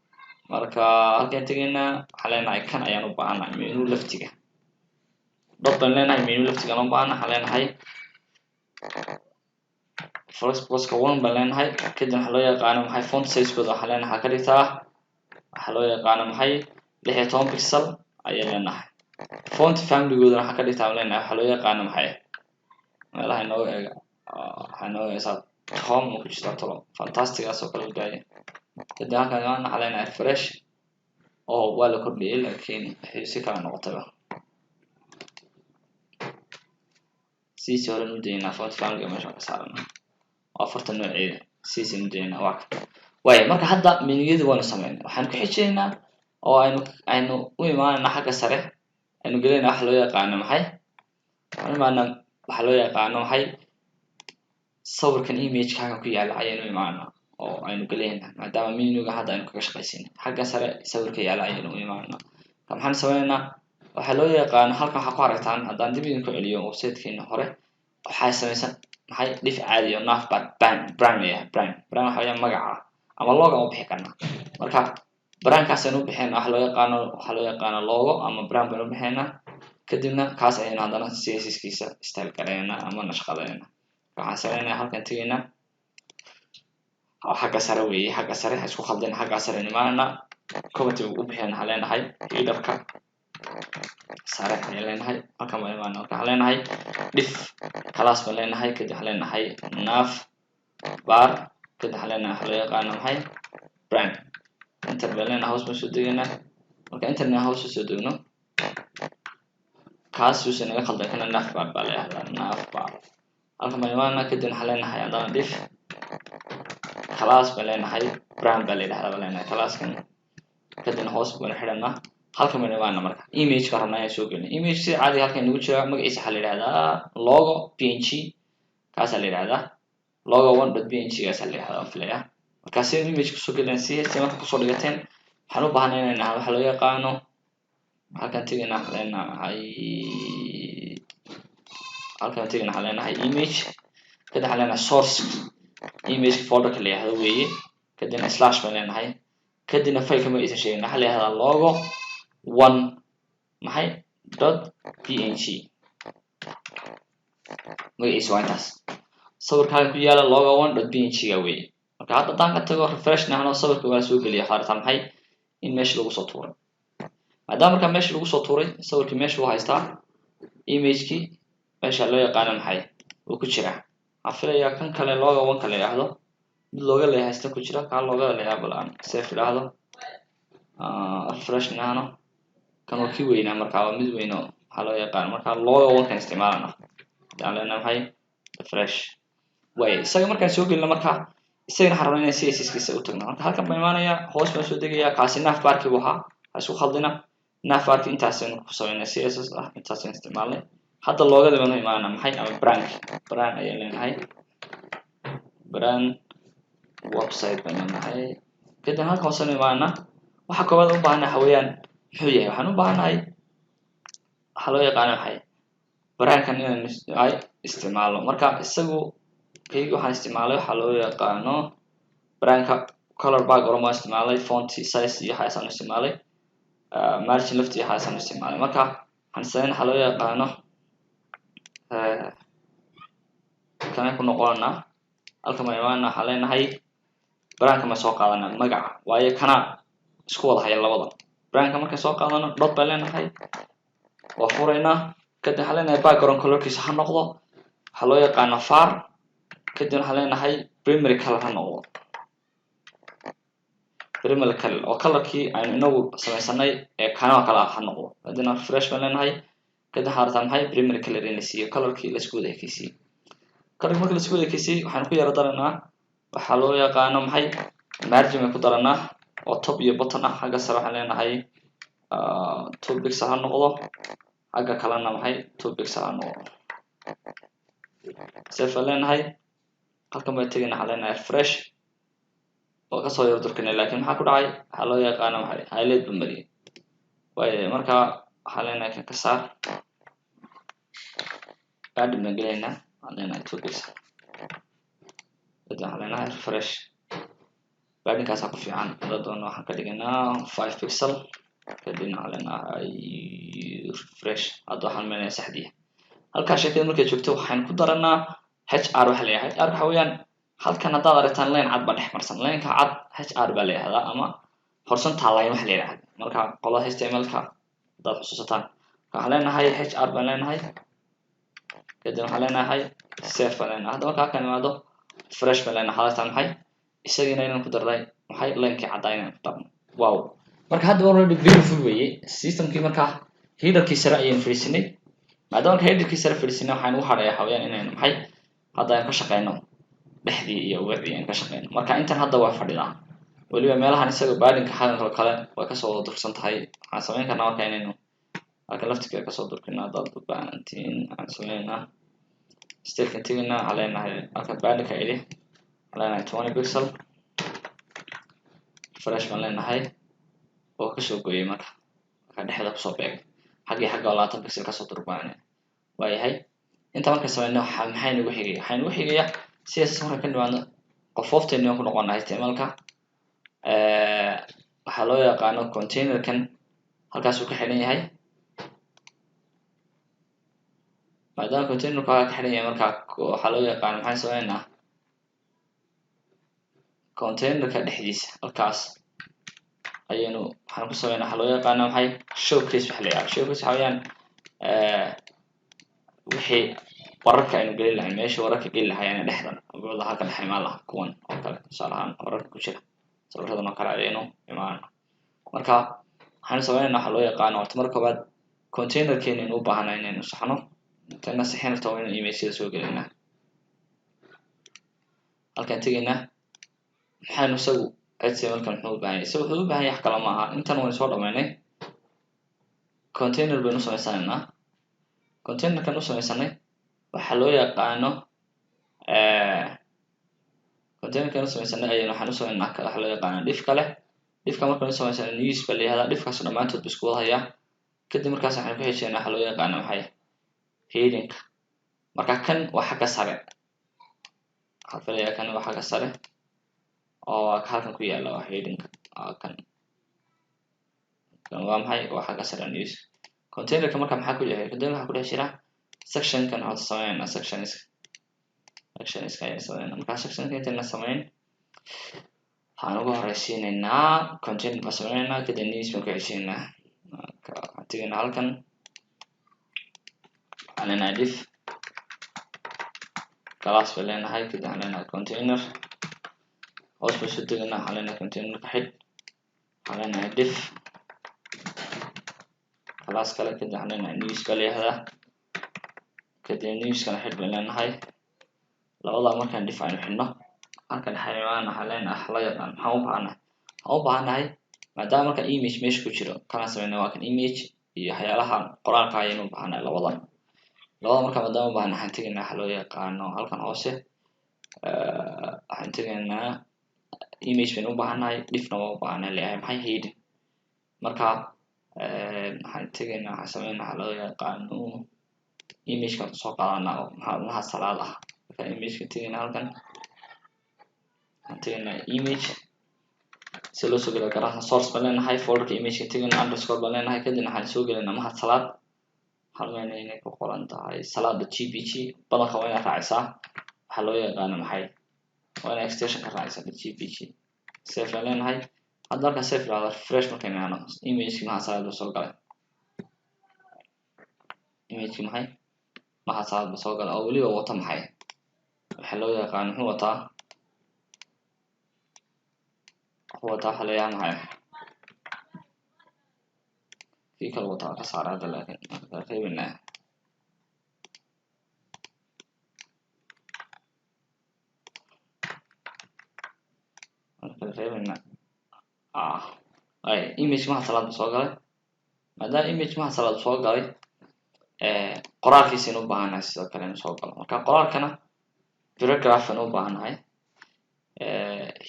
Marka halkaan tegaynaa, waxaan leenahay kan ayaan u baahannahay, menu leftiga dot baan leenahay. Menu leftiga aan u baahana, waxaan leenahay flexboxka one baan leenahay. Kadib waxaa loo yaqaano maxay? Font sizekooda waxaan leenahay waxaa ka dhigtaa waxaa loo yaqaano maxay? 16 pixel ayaan leenahay. Font familygoodana waxaa ka dhigtaa baan leenahay waxaa loo yaqaano maxay? Meelaha inooga eega, waxaa inooga eegaysaa home ma ku jirtaa tolo? Fantastigaas oo kale u daaya. Kadib halkan imaan, waxaa leenahay refresh. Oo waa la kordhiyay, laakiin waxay si kala noqotayba. Sidiisii hore nu daynaa, font familyga meesha ka saarana waa afartan nooceeda, sidiisii nu daynaa, waa ka waaya. Marka hadda menuyadii waanu sameynay. Waxaan ku xijinaynaa oo aynu u imaanaynaa xagga sare, aynu gelinayna waxa loo yaqaano maxay? Waxaan u imaanaa waxa loo yaqaano maxay? Sawirkan imagekaaga ku yaala ayaynu imaanaa oo aynu gelaynaa, maadaama menuga hadda aynu kaga shaqaysiinay. Xagga sare sawirka yaala ayaynu u imaanaa. Marka maxaan sameynaynaa? Waxaa loo yaqaano halkan waxaa ku aragtaan, haddaan dib idinku celiyo websitekeena hore, waxaa samaysan maxay? Div caadi oo navbar brand, brand leeyahay. Brand, brand waxa weeyaan magaca ama logo aan u bixi karnaa. Marka brandkaas aynu u bixinaa waxaa loo yaqaano logo ama brand baynu u bixinaa. Kadibna kaas ayaynu haddana CSS-kiisa style gareynaa ama nashqadeynaa. Waxaan sameynaya, halkan tegaynaa, xagga sare weeye, xagga sare ha isku khaldin. Xagga sare imaanana, comment u bixin, waxaan leenahay headerka sare ayaan leenahay. Halkan baan imaana, marka waxaan leenahay div class baan leenahay. Kadib waxaan leenahay nav bar. Kadib waxaan leenahay waxa loo yaqaano maxay? Brand. Enter baan leenahay, hoos baan soo degaynaa. Marka enterna hoos soo degno, kaas uusan naga khaldan, kana nav bar baa la yihahdaa, nav bar. Halkan baan imaanaa, kadib waxaan leenahay haddana div class baan leenahay, brand baa la yidhahdaa baan leenahay classkan. Kadibna hoos baan xidhanaa. Halkan baan imaana, marka image ka rabnaa inaan soo gelino. Image sida caadiga halkan nagu jira, magaciisa waxaa la yidhahdaa logo png, kaasaa la yidhahdaa logo 1.png, kaasaa la yidhahdaa filaya. Marka si image kusoo gelina, si HTML kusoo dhigateen, waxaan u baahnay inaan nahay waxa loo yaqaano, halkan tegina, waxaan leenahay, halkan tegina, waxaan leenahay image. Kadib waxaan leenahay source, image folderka la yihahdo weeye. Kadibna slash baan leenahay, kadibna fileka magaciisa sheegna, waxaa la yihahdaa logo one maxay .png. Magaciisa waa intaas. Sawirka halkan ku yaala logo 1.png ga weeye. Marka hadda haddaan ka tago, refresh nahno, sawirka waa soo geliya. Waxaa aragtaa maxay? In meesha lagu soo tuuray. Maadaama markaa meesha lagu soo tuuray, sawirkii meesha uu haystaa, imagekii meesha loo yaqaano maxay uu ku jiraa. Waxaan filayaa kan kale logo one ka la yidhaahdo, mid looga leeyahay haysta ku jira. Kaa loogada leeyahay, bal aan save idhaahdo, refresh nahno. Kan waa kii weynaa, marka waa mid weyn oo waxaa loo yaqaano. Marka logo one kan isticmaalana, hadaan leenahay maxay? Refresh waay. Isaga markaan soo gelino, marka isagana waxaan rabnaa inaan CSS kiisa u tagno. Marka halkan baan imaanaya, hoos baan soo degaya. Kaasi nav barki buu ahaa, ha isku khaldina. Nav barki intaasaynu ku samaynay CSS ah, intaasaynu isticmaalnay. Hadda loogada baanu imaanana maxay ama brand. Brand ayaan leenahay, brand website baan leenahay. Kadib halka hoosenu imaanana, waxa koowaad u baahanahay waxa weeyaan muxuu yahay? Waxaan u baahanahay waxaa loo yaqaana maxay? Brandkan inaan ay isticmaalno. Marka isagu kaygi waxaan isticmaalay waxaa loo yaqaano brandka color background baan isticmaalay, font size iyo waxaasaan isticmaalay, margin left iyo waxaasaan isticmaalay. Marka waxaan sameyn waxaa loo yaqaano kanaan ku noqonanaa. Halkan baan imaanaa, waxaan leenahay brandka ma soo qaadanaa magaca, waayo kana isku wada haya labada. Brandka markaan soo qaadano, dot baan leenahay, waa furaynaa. Kadib waxaan leenahay background colorkiisa ha noqdo waxaa loo yaqaano far. Kadib waxaan leenahay primary color ha noqdo, primary color oo colorkii aynu inagu samaysanay ee kanoo kale ah ha noqdo. Kadibna refresh baan leenahay. Kadib waxaan rabtaa maxay? Primary color in la siiyo, colorkii laisku wada ekeysiiyey. Colorki marka laisku wada ekeysiiyey, waxaan ku yara daranaa waxaa loo yaqaano maxay? Margin bay ku daranaa oo top iyo bottom ah. Xagga sare waxaan leenahay 2 pixel ha noqdo, xagga kalena maxay? 2 pixel ha noqdo. Save baan leenahay. Halkan baan tegayna, waxaan leenahay refresh. Oo kasoo yar durkanay, laakiin maxaa ku dhacay? Waxaa loo yaqaano maxay? Highlight ba mariyay waayo. Marka waxaan leenahay kan ka saar, padding baan gelaynaa, waxaan leenahay 2 pixel. Kadib waxaan leenahay refresh. Paddingkaasaa ku fiican. Hadda doono waxaan ka dhiganaa 5 pixel. Kadibna waxaan leenahay refresh. Hadda waxaan maleynaya saxdiya. Halkaa sheekada markay joogto, waxaan ku daranaa hr. Waxa la yahay hr waxa weeyaan, halkan haddaad aragtaan line cad baa dhex marsan. Lineka cad hr baa la yihahdaa ama horizontal line waxa la yihahda. Marka qolada HTML-ka haddaad xusuusataan, waxaan leenahay hr baan leenahay. Kadib waxaan leenahay save baan leenahay. Hadda marka halkan imaado, refresh baan leenahay. Waxaad aragtaan maxay? Isagiina inaan ku darnay maxay? Linekii caddaa inaan ku darnay. Wow! Marka hadda already beautiful weeye systemkii. Marka headerkii sare ayaynu fadhiisinay. Maadaama marka headerkii sare fadhiisinay, waxaan ugu hadhaya waxa weeyaan inaynu maxay hadda aynu ka shaqeyno dhexdii iyo wixii aynu ka shaqeyno. Marka intan hadda waa fadhidaa, weliba meelahan isaga paddingka xagan kale way kasoo wada dursan tahay. Waxaan samayn karnaa marka inaynu halkan laftigeeda kasoo durkino. Haddaad u baahantiin, waxaan sameynaa stylekan teginaa, waxaan leenahay halkan paddingka idhi, waxaan leenahay 20 pixel. Refresh baan leenahay, oo kasoo gooyay. Marka dhexda kusoo beegay xaggii xagga oo 20 pixel kasoo durbaane waayahay. Inta marka sameyno, maxay nagu xigaya? Waxaa nagu xigaya CSS. Markaan ka nimaadno, qofoofteeni aan ku noqona HTML-ka, waxaa loo yaqaano containerkan halkaasuu ka xidhan yahay. Maadaama containerku halkaa ka xidhan yahay, markaa waxaa loo yaqaano maxaan sameynaa? Containerka dhexdiisa halkaas ayaynu waxaan ku sameynaa waxaa loo yaqaano maxay? Showcase waxa la yidhaha. Showcase waxa weeyaan wixii wararka aynu gelin lahayn, meesha wararka geli lahayn dhexdan buucda halka dhex imaan laha, kuwan oo kale tusaale ahaan wararka ku jira sawiradan oo kale ayaynu imaanana. Marka waxaanu sameynayna waxaa loo yaqaano horta marka koobaad containerkeena aynu u baahanay inaynu saxno. Intayna sixin horta waa inaynu imageyada soo gelinaa. Halkaan tegaynaa, maxaynu isagu HTML-kan muxuu u baahan yahay? Isagu wuxuu u baahan yahay wax kale maaha. Intan waynu soo dhamaynay, container baynu samaysanaynaa. Containerkan u samaysanay waxaa loo yaqaano containerkan u samaysanay ayaynu waxaan u samaynaa waxaa loo yaqaano div kale. Divka markaan u samaysanay news baa la yihahdaa. Divkaas dhammaantood ba isku wada hayaa. Kadib markaas waxaan ku xijinaynaa waxaa loo yaqaano maxay? Headingka. Marka kan waa xagga sare, waxaan filayaa kan waa xagga sare oo halkan ku yaala, waa headingka. Kan kan waa maxay? Waa xagga sare news. Containerka marka maxaa ku jira? Container waxaa ku dhex jira sectionkan. Waxaan sameynaa sectionska, sectionska ayaan sameynaa. Marka sectionka intayna sameyn waxaan ugu horeysiinaynaa container baan sameynaynaa, kadib news baan ku xijinaynaa. Marka waxaan tegaynaa halkan, waxaan leenahay div class baan leenahay, kadib waxaan leenahay container. Hoos baan soo degaynaa, waxaan leenahay containerka xidh, waxaan leenahay div class kale, kadib waxaan leenahay news baa la yihahdaa, kadib newskana xidh baan leenahay. Labadaa markaan div aynu xidhno, halkan dhexe imaan, waxaan leenahay waxa loo yaqaan maxaan u baahanahay? Waxaan u baahanahay maadaama marka image meesha ku jiro kana sameynay, waa kan image iyo waxyaalaha qoraalka ayaynu u baahanahay labadan. Labada marka maadaama u baahanahay, waxaan tegaynaa waxa loo yaqaano halkan hoose, waxaan tegaynaa image baynu u baahanahay, divna waa u baahanahay leeyahay maxay? Heading. Marka waxaan tegaynaa, waxaan sameynaa waxa loo yaqaano imageka soo qaadanaa oo maxaa maha salaad ah. Marka imageka tegaynaa, halkan waxaan tegaynaa image si loo soo geliyo garaha source baan leenahay, folderka imageka tegaynaa, underscore baan leenahay, kadibna waxaan soo gelinaa Mahad Salaad. Waxaan leenahay inay ku qoran tahay salaada jpg. Badanka waa inaad raacisaa waxaa loo yaqaano maxay? Waa inaad extension ka raacisaa jpg. Save baan leenahay. Hadda markaan save irahdo, refresh markaan imaano, imageki Mahad Salaad baa soo galay. Imageki maxay? Mahad Salaad baa soo galay oo weliba wata maxay? Waxaa loo yaqaano muxuu wataa? Wuxuu wataa waxa la yidhaha maxay? Kii kale wataa ka saara hadda, laakiin waa reebinaa, marka reebinaa. Ay image Mahad Salaad ba soo galay. Maadaama image Mahad Salaad soo galay, qoraalkiisa inu baahanahay sidoo kale inu soo galo. Marka qoraalkana paragraph inu baahanahay.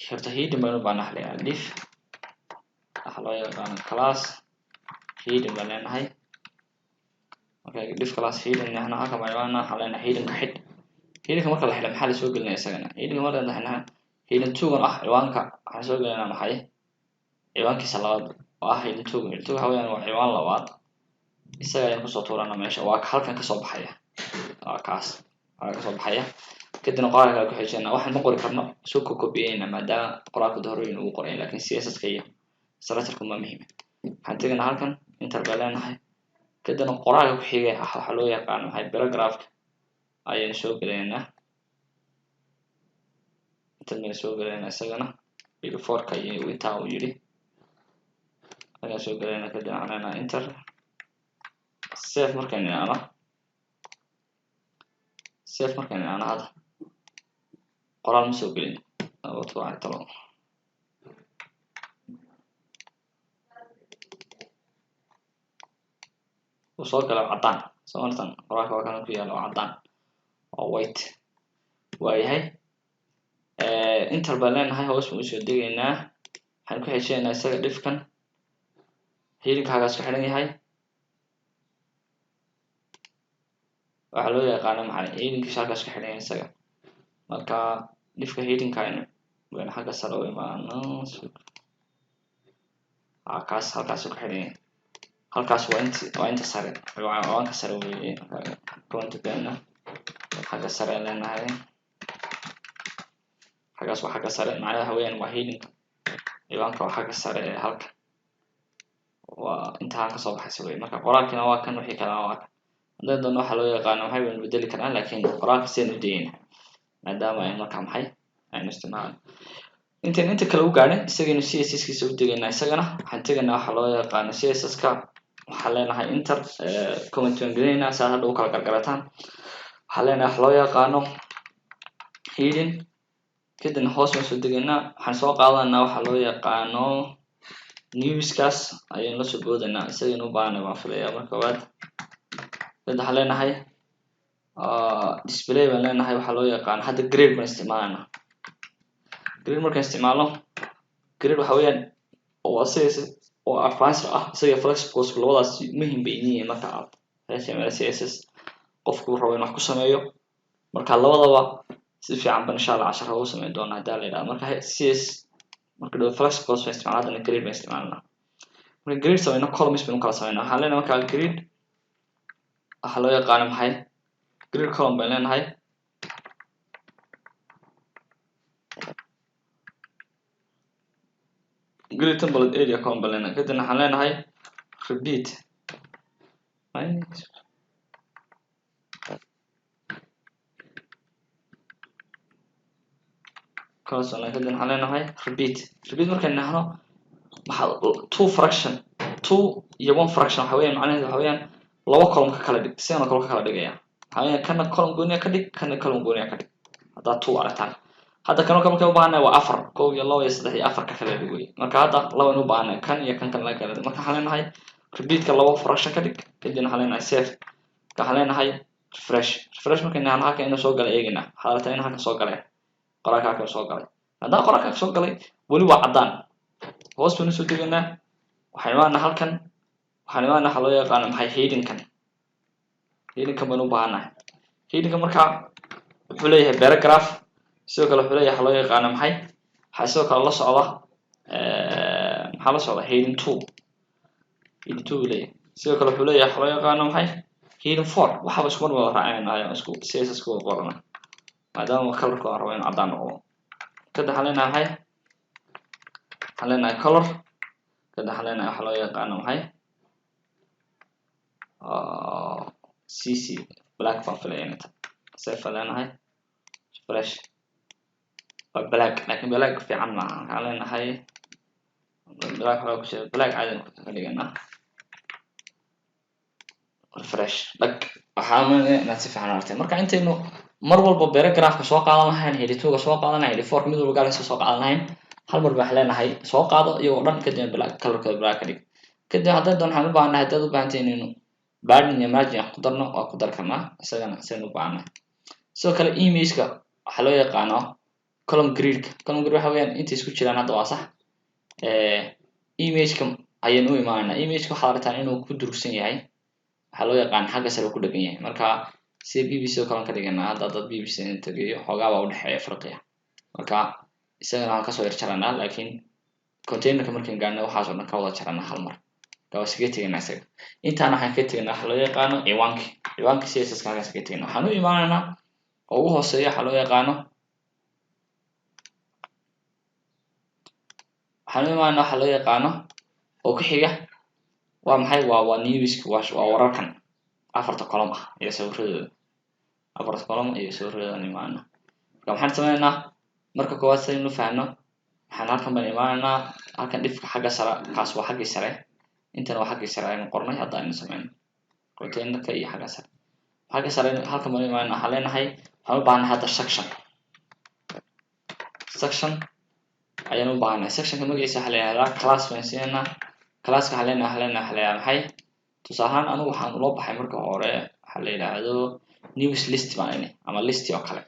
Horta heading baynu u baahanahay, la yidhaha div waxa loo yaqaano class heading baan leenahay. Marka div class heading nahna, halkan baan imaanaa, waxaan leenahay headingka xidh. Headingka marka la xidho maxaa lasoo gelinaya isagana? Headingka marka la xidhna heading two gan ah ciwaanka waxaan soo gelinaa maxay? Ciwaankiisa labaad oo ah heading two. Heading two waxa weeyaan waa ciwaan labaad, isaga ayaan kusoo tuurana meesha. Waa halkan kasoo baxaya, waa kaas halkan kasoo baxaya. Kadibna qoraalka kale ku xijina. Waxaan ma qori karno, soo kokobiyeyna maadaama qoraalka horreyn ugu qoray, laakiin CSS-ka iyo structure-ka ma muhiim. Waxaan tegaynaa halkan, enter baan leenahay, kadibna qoraalka ku xigay ah waxaa loo yaqaano maxay? Paragraphka ayaynu soo gelaynaa, intan baynu soo gelaynaa isagana before-ka iyo intaa uu yidhi ayaan soo gelaynaa. Kadib waxaan leenahay enter, save. Markaynu idhaahno save, markaynu idhaahno hadda qoraal ma soo gelin. Sababto waxay talo uu soo galay caddaan soo martan. Qoraalka waa kan ku yaala, waa caddaan oo white waayahay. Enter baan leenahay, hoos baan usoo degaynaa, waxaan ku xejinaynaa isaga divkan headingkaagaas ku xidhan yahay. Waxaa loo yaqaano maxay? Headingkiisa halkaas ku xidhan yahay isaga. Marka divka headingka aynu waynu xagga sare u imaano, kaas halkaas ku xidhan yahay. Halkaas waa int waa inta sare, ciwaanka sare weeye. Comment bayna xagga sare leenahay, xaggaas waa xagga sare, macnaheedu waxa weeyaan waa headingka ciwaanka waa xagga sare ee halka waa inta halka soo baxaysa wey. Marka qoraalkina waa kan, wixii kalena waa kan. Haddii doono waxa loo yaqaano maxay baynu bedeli karnaa, laakiin qoraalka sidaan u dayayna maadaama ay markaa maxay aynu isticmaalno. Intayn inta kale u gaadhin isagaynu CSS kiisa u degaynaa. Isagana waxaan tegaynaa waxa loo yaqaano CSS ka, waxaan leenahay enter, comment baan gelinaynaa si aad hadha u kala gargarataan. Waxaan leenahay waxa loo yaqaano heading, kadibna hoos baan soo degaynaa, waxaan soo qaadanaa waxa loo yaqaano newskaas ayaynu la soo boodaynaa, isagaynu u baahanay baan filayaa. Marka koowaad kadib waxaan leenahay display baan leenahay, waxaa loo yaqaano hadda grid baan isticmaalanaa. Grid markaan isticmaalno, grid waxa weeyaan waa CSS oo advanced ah, isaga flexbox labadaas muhim bay yihiin marka aad HTML CSS qofku rabo inuu wax ku sameeyo. Marka labadaba si fiican ban insha Allah cashar ugu sameyn doonaa haddii la yidhahdo. Marka CS marka dhow flexbox baan isticmaalnaa, haddana grid baan isticmaalnaa. Marka grid sameyno, columns baynu kala sameynaa. Waxaan leenahay marka grid waxaa loo yaqaano maxay, grid column baan leenahay. Grid template area column baan leenahay, kadibna waxaan leenahay repeat. Kadibna waxaan leenahay repeat. Repeat markaan nahno maxaa 2 fraction, 2 iyo 1 fraction waxa weeyaan macnaheedu waxa weeyaan laba column ka kala dhig, sidana column ka kala dhigaya. Waxa weeyaan kana column gooniya ka dhig, kana column gooniya ka dhig. Haddaa 2 aragtaan hadda kan markaan u baahannahay waa 4, 1 iyo 2 iyo 3 iyo 4 ka kala dhig wey. Marka hadda laba u baahannahay, kan iyo kan kan laga kala dhig. Marka waxaan leenahay repeatka 2 fraction ka dhig, kadibna waxaan leenahay save. Marka waxaan leenahay refresh. Refresh markaan nahno halkan inuu soo galay eegayna, waxaad aragtaa in halkan soo galay, qoraalka halkan soo galay. Haddaan qoraalka soo galay weli waa caddaan, hoos baynu soo degaynaa, waxaan imaanaa halkan, waxaan imaanaa waxa loo yaqaano maxay headingkan. Headingkan baynu u baahannahay. Headingkan marka wuxuu leeyahay paragraph, sidoo kale wuxuu leeyahay waxa loo yaqaano maxay, waxaa sidoo kale la socda maxaa la socda heading 2, heading 2 buu leeyahay. Sidoo kale wuxuu leeyahay waxa loo yaqaano maxay heading 4. Waxaaba isku mar wada raacinayna, isku CSS ku wada qorana maadaama colorka aan rabo inuu caddaan noqdo. Kadib waxaan leenahay maxay, waxaan leenahay color. Kadib waxaan leenahay waxa loo yaqaano maxay CC black baan filaya inay tahay. Save baan leenahay, fresh waa black, laakiin black fiican maaha. Waxaan leenahay black waxaa ku jira black caadi ka dhiganaa, refresh dhag. Waxaa inaad si fiican aragtay. Marka intaynu mar walba paragraphka soo qaadan lahayn, heading 2 ga soo qaadan lahayn, heading 4 mid walba gaarkiisa soo qaadan lahayn, hal mar baan leenahay soo qaado iyagoo dhan, kadibna black colorkooda black ka dhig. Kadib haddaan doon waxaan u baahannahay, haddaad u baahantahay inaynu padding iyo margin wax ku darno, waa ku dar karnaa isagana sidaynu u baahannahay. Sidoo kale imageka waxaa loo yaqaano column gridka. Column grid waxa weeyaan intay isku jiraan hadda waa sax. Imageka ayaynu u imaanaynaa. Imageka waxaad aragtaan inuu ku durugsan yahay, waxaa loo yaqaan xagga sare ku dhegan yahay. Marka sida BBC oo kale ka dhiganaa, hadda dad BBC tegayo xoogaa baa udhexeeya farqiga. Marka isagana waan kasoo yar jaranaa, laakiin containerka markaan gaarno waxaas oo dhan ka wada jaranaa hal mar. Marka waa iskaga tegaynaa isaga. Intaan waxaan ka tegaynaa waxa loo yaqaano ciwaanki, ciwaanka CSS ka halkaas kaga tegaynaa. Waxaan u imaanaynaa oo ugu hooseeya waxaa loo yaqaano, waxaan u imaanaynaa waxa loo yaqaano oo ku xiga waa maxay, waa newska, waa wararkan afarta column ah iyo sawiradooda, afarta column iyo sawiradooda imaana. Marka maxaan sameynaynaa marka koowaad sidaynu fahanno, waxaan halkan baan imaanaynaa halkan dhifka xagga sare, kaas waa xaggii sare, intana waa xaggii sare aynu qornay. Hadda aynu sameyno containerka iyo xagga sare, xagga sare halkan baan imaanaa. Waxaan leenahay waxaan u baahannahay hadda section, section ayaan u baahannahay. Sectionka magaciisa waxaa la yihahdaa class baan siinaynaa. Classka waxaan leenahay, waxaa la yihahdaa maxay, tusaale ahaan anigu waxaan ula baxay marka hore waxaa la yidhaahdo news list baan ini ama list oo kale,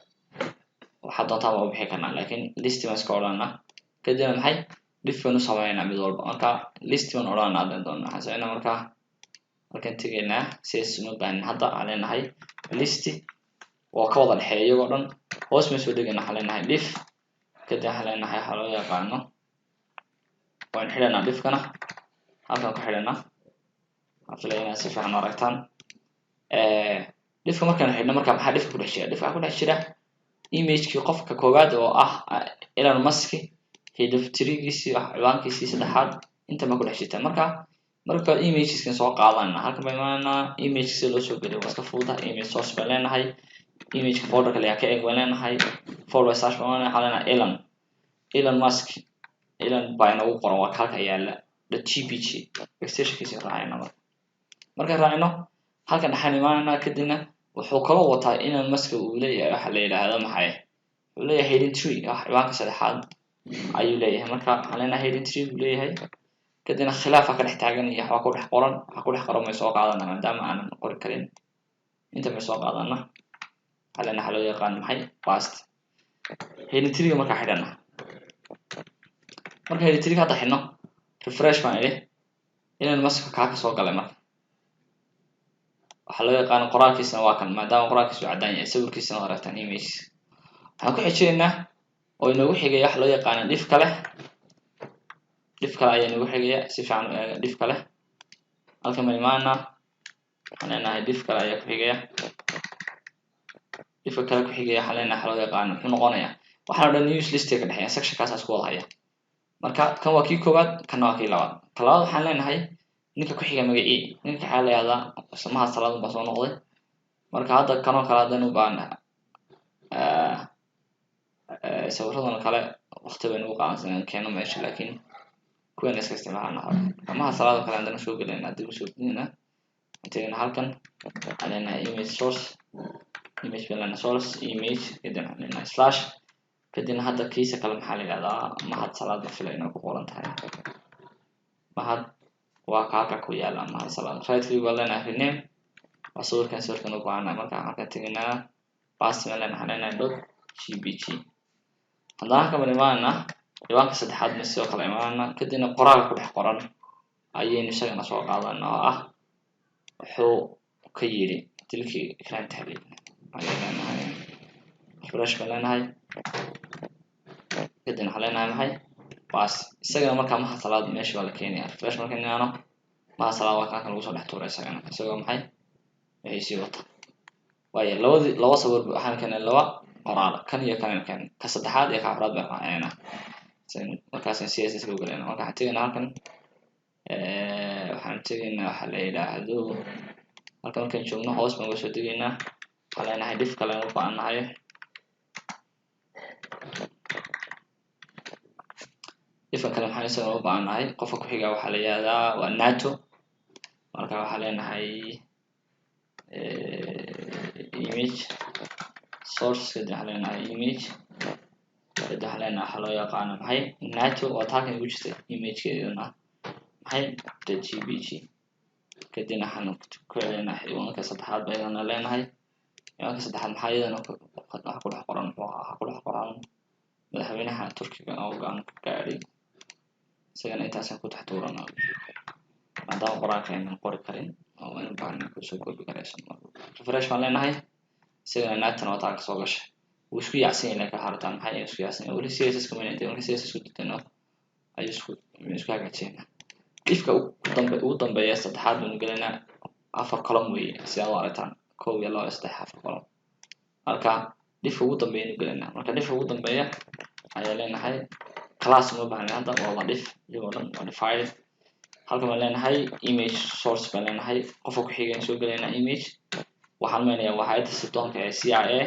waxaa doontaa baan u bixi karnaa, laakiin list baan iska odhanaa. Kadibna maxay div baan u sameynaa mid walba. Marka list baan odhanaa haddaan doonno. Waxaan sameynaa marka halkan tegaynaa, CSS uma baahin hadda. Waxaan leenahay list oo ka wada dhexeeya iyagoo dhan. Hoos baan soo degaynaa, waxaan leenahay div. Kadib waxaan leenahay waxaa loo yaqaano waan xidhanaa divkana, halkan ku xidhanaa. Waxaan filaya inaad si fiican u aragtaan. Divka markaan xidhno, marka maxaa divka ku dhex jira? Divka waxaa ku dhex jira imagekii qofka koowaad oo ah Elon Musk, header threegiisii, ciwaankiisii saddexaad, inta ma ku dhex jirta. Marka imageskan soo qaadanaa, halkan baan imaanaa. Image si loo soo geliyo waa iska fududahay. Image source baan leenahay, imageka folderka layaa ka eeg baan leenahay, forward slash baan leenahay. Waxaan leenahay Elon Musk, Elon baa inagu qoran, waa halka yaala .jpg extensionkiisa raacayna. Markaan raacino, halkan dhexaan imaanayna. Kadibna wuxuu kaloo wataa Elon Musk uu leeyahay waxa la yidhaahdo maxay? Wuxuu leeyahay heading 3, wax ciwaanka saddexaad ayuu leeyahay. Marka waxaan leenahay heading 3 buu leeyahay. Kadibna khilaafa ka dhex taagan iyo waxbaa ku dhex qoran. Waxa ku dhex qoran may soo qaadana, maadaama aanan qori karin inta may soo qaadana. Waxaa leenahay waxa loo yaqaan maxay? Paste heading 3-ga markaa xidhana. Marka heading 3-ga hadda xidhno, refresh baan idhi. Elon Musk kaa kasoo galay. Marka waxaa loo yaqaano qoraalkiisana waa kan, maadaama qoraalkiisu caddaan yahay, sawirkiisana waa aragtaan image. Waxaan ku xijinaynaa oo inoogu xigaya waxa loo yaqaano div kale. Div kale ayaa inoogu xigaya. Si fiican u eega div kale. Halkan baan imaanaa, waxaan leenahay div kale ayaa ku xigaya. Divka kale ku xigaya waxaan leenahay waxa loo yaqaano muxuu noqonayaa? Waxaan o dhan news listiga ka dhexeeya, sectionkaas isku wada haya. Marka kan waa kii koowaad, kanna waa kii labaad. Ka labaad waxaan leenahay ninka ku xiga magacii, ninka waxaa la yihahdaa samaha salaadun baa soo noqday. Marka hadda kanoo kale haddaynu u baahana sawiradan kale, waqti baynu ugu qaadansan inaan keeno meesha, laakiin kuweena iska isticmaalana hore. Samaha salaado kale haddana soo gelayna, dib usoo gelinayna. Tegayna halkan, waxaan leenahay image source, image baan leenahay, source image, kadib waxaan leenahay slash. Kadibna hadda kiisa kale maxaa la yihahdaa? Mahad Salaad ba filay inay ku qoran tahay. Mahad waa ka halka ku yaala, Mahad Salaad. Right click baan leenahay, rename. Waa sawirkan, sawirkan u baahanahay. Marka halkan tegaynaa, paste baan leenahay, waxaan leenahay .jpg. Haddana halkan baan imaanaa, ciwaanka saddexaad ma sidoo kale imaanaa. Kadibna qoraalka ku dhex qoran ayaynu isagana soo qaadana, oo ah wuxuu ka yidhi dilkii Ikraan Tahliil ayaan leenahay. Refresh baan leenahay, kadibna waxaan leenahay maxay? Paste isagana. Markaa Mahad Salaad meesha waa la keenaya. Refresh markaan imaano, Mahad Salaad waa kan lagu soo dhex tuuray isagana, isagoo maxay wixii sii wata. Waayo, labadii laba sawir waxaan keenay, laba qoraal, kan iyo kan keenay, ka saddexaad iyo ka afraad baan raacinayna. Markaasaan CSS ka gelayna. Marka waxaan tegaynaa halkan, waxaan tegaynaa waxa la yidhaahdo halkan. Markaan joogno, hoos baan uga soo degaynaa. Waxaan leenahay div kale u baahannahay. Divka kale maxaan isagana u baahannahay? Qofka ku xiga waxaa la yihahdaa waa NATO. Marka waxaan leenahay image source, kadib waxaan leenahay image, kadib waxaan leenahay waxaa loo yaqaano maxay? NATO waa halkan igu jirtay imagekeedana, maxay? .jpg. Kadibna waxaan ku celinaa ciwaanka saddexaad ba iyadana leenahay. Ciwaanka saddexaad maxaa iyadana waxa ku dhex qoran? Muxuu ahaa waxa ku dhex qoran? Madaxweynaha Turkiga oo go'aan ka gaadhay. Isagana intaasaan ku dhex tuurana, maadaama qoraalka aynan qori karin oo aynu baahan kusoo koobi karayso. Refresh baan leenahay, isagana natona waa taa kasoo gashay. Wuu isku yaacsan yahay, laakiin waxaa rabtaa maxay? Isku yaacsan yahay weli CSS kuma intay. Marka CSS ku dejino ayuu isku hagaajinaa. Divka ugu dambeeya saddexaad baynu gelaynaa. Afar column weeye, si aad u aragtaan: kow iyo laba iyo saddex, afar column. Marka divka ugu dambeeya aynu gelaynaa. Marka divka ugu dambeeya ayaa leenahay class uma baahna hadda, waa wada div, iyagoo dhan waa divided. Halkan baan leenahay image source baan leenahay. Qofka ku xiga soo gelaynaa image. Waxaan meynayaa waa hay'adda sirdoonka ee CIA,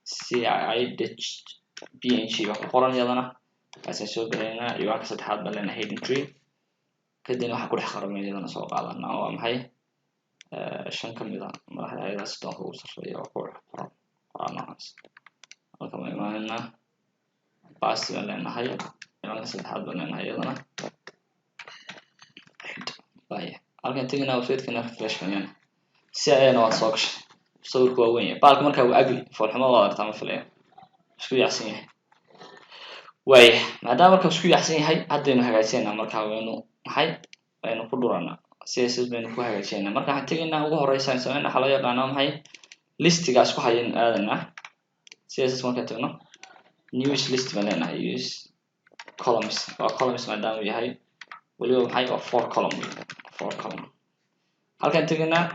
CIA.png baa ku qoran iyadana, kaasaan soo gelaynaa. Ciwaanka saddexaad baan leenahay heading 3. Kadibna waxaa ku dhex qoran iyadana soo qaadanaa, waa maxay? Shan ka mid a madaxda hay'adaha sirdoonka ugu sarreeya waa ku qoran qoraal noocaas. Halkan baan imaanaynaa, paste baan leenahay, ciwaanka saddexaad baan leenahay iyadana. Waaya, halkan teginaa website-kana, refresh baan leenahay, CIA-na waad soo gashay. Sawirku waa weyn yahay baalka, markaa waa ugly, foolxumada waad aragtaa, ma filaya isku yaacsan yahay. Waaya, maadaama marka isku yaacsan yahay, haddaynu hagaajinaynaa. Marka waynu maxay? Waynu ku dhuranaa, CSS baynu ku hagaajinaynaa. Marka waxaan tegaynaa ugu horeysa aan sameynaa waxaa loo yaqaano maxay? Listiga isku hayaynu aadanaa. CSS markaan tagno, news list baan leenahay, use columns, waa columns maadaama uu yahay weliba maxay? Waa four column, four column. Halkaan tegaynaa.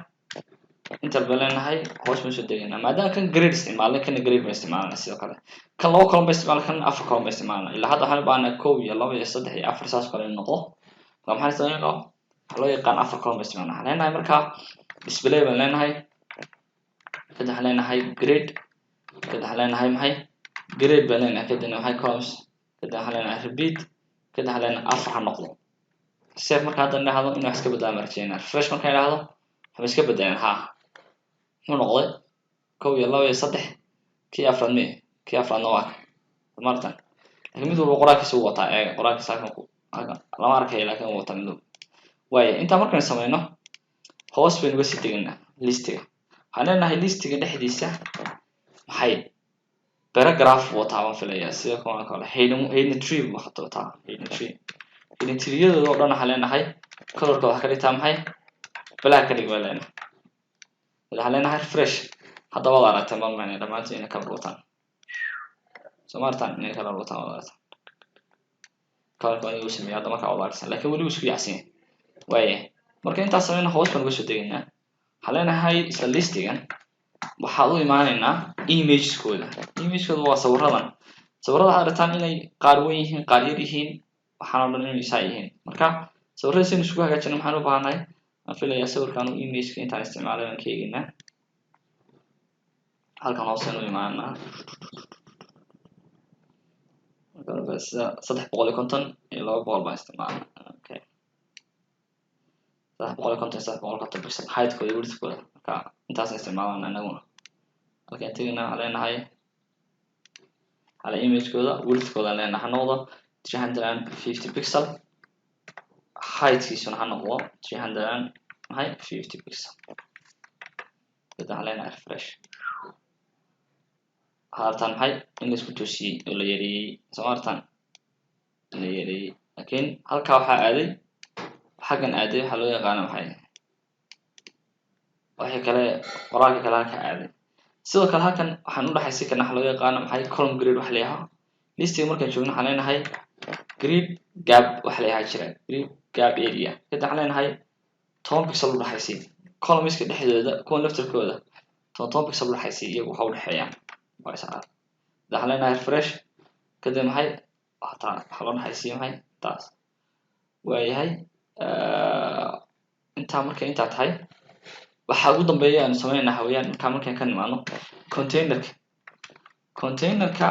Inter baan leenahay, hoos baan soo degaynaa. Maadaama kan grid isticmaalnay, kana grid baan isticmaalnay. Sidoo kale kan laba column baan isticmaalnay, kan afar column baan isticmaalnay. Ilaa hadda waxaan u baahnaa kow iyo laba iyo saddex iyo afar, saas kale inuu noqdo. Marka maxaan isticmaalnaa? Waxaa loo yaqaan afar column baan isticmaalnaa. Waxaan leenahay marka display baan leenahay, kadib waxaan leenahay grid, kadib waxaan leenahay maxay? Grid baan leenahay, kadibna maxay? Columns, kadib waxaan leenahay repeat, kadib waxaan leenahay afar ha noqdo. Save. Marka hadda idhaahdo inuu wax iska bedelaan baan rajeynaa. Refresh markaan idhaahdo, waxba iska bedeleen. Ha, muxuu noqday? Kow iyo laba iyo saddex. Kii afraad me? Kii afraadna waa ka martan, lakin mid walba qoraalkiisa uu wataa. Eega qoraalkiisa halkan halkan lama arkayo, laakin uu wataa mid walba. Waaya, intaa markaynu sameyno, hoos baynu uga sii degaynaa listiga. Waxaan leenahay listiga dhexdiisa maxay? Paragraph wataa baan filayaa, sida kuwan kale. Heading three buu hata wataa. Heading three, heading three-yadooda oo dhan waxaan leenahay colorka waxaa ka dhigtaa maxay? Black ka dhig baan leenahay. Waxaan leenahay refresh. Hadda waad aragteen baan macnay dhammaantiin inay color wataan. Soo ma aragtaan inay color wataan? Waad aragtaan colorka aniga uu sameeyay hadda. Markaa waad aragtaan, laakiin weli wuu isku yacsan yahay. Waaya, marka intaas sameyna, hoos baan uga soo degaynaa. Waxaan leenahay isla listigan waxaad u imaanaynaa imageskooda. Imageskooda waa sawiradan. Sawirada waxaad aragtaan inay qaar weyn yihiin, qaar yar yihiin, waxaan oo dhan inay saa yihiin. Marka sawirada si aynu isugu hagaajino, maxaan u baahannahay? Waan filayaa sawirkan uu imageka intaan isticmaalay baan ka eegaynaa. Halkan hooseen u imaanaa, sida 350 iyo 200 baan isticmaalna. Okay, 350 iyo 350 pixel heightkooda iyo widthkooda. Marka intaasaan isticmaalana inaguna. Halkaan tegayna, waxaan leenahay hala imagekooda widthkooda leenahay ha noqdo 350 pixel, heightkiisuna ha noqdo three hundred and maxay? 50 pixel. Kadib waxaan leenahay refresh. Waxaad aragtaan maxay? In la isku toosiyey oo la yareeyey. Soo ma aragtaan in la yareeyey? Laakiin halkaa waxaa aaday, xaggan aaday, waxaa loo yaqaana maxay? Wixii kale, qoraalka kale halka aaday. Sidoo kale halkan waxaan udhexaysi karna waxa loo yaqaano maxay? Column grid waxa la yidhaha. Listiga markaan joogno, waxaan leenahay grid gap waxa la yidhaha jira, grid gap area. Kadib waxaan leenahay 10 pixel udhexaysi columnska dhexdooda, kuwan laftarkooda 10 10 pixel udhexaysi, iyagu waxa udhexeeyaan waa is waxaan leenahay refresh. Kadib maxay? Hataa waxaa loo dhexaysiiya maxay? Taas waayahay. Intaa markay intaa tahay, waxaa ugu dambeeya aanu sameynaa hawayaan. Markaa markaan ka nimaano containerka, containerka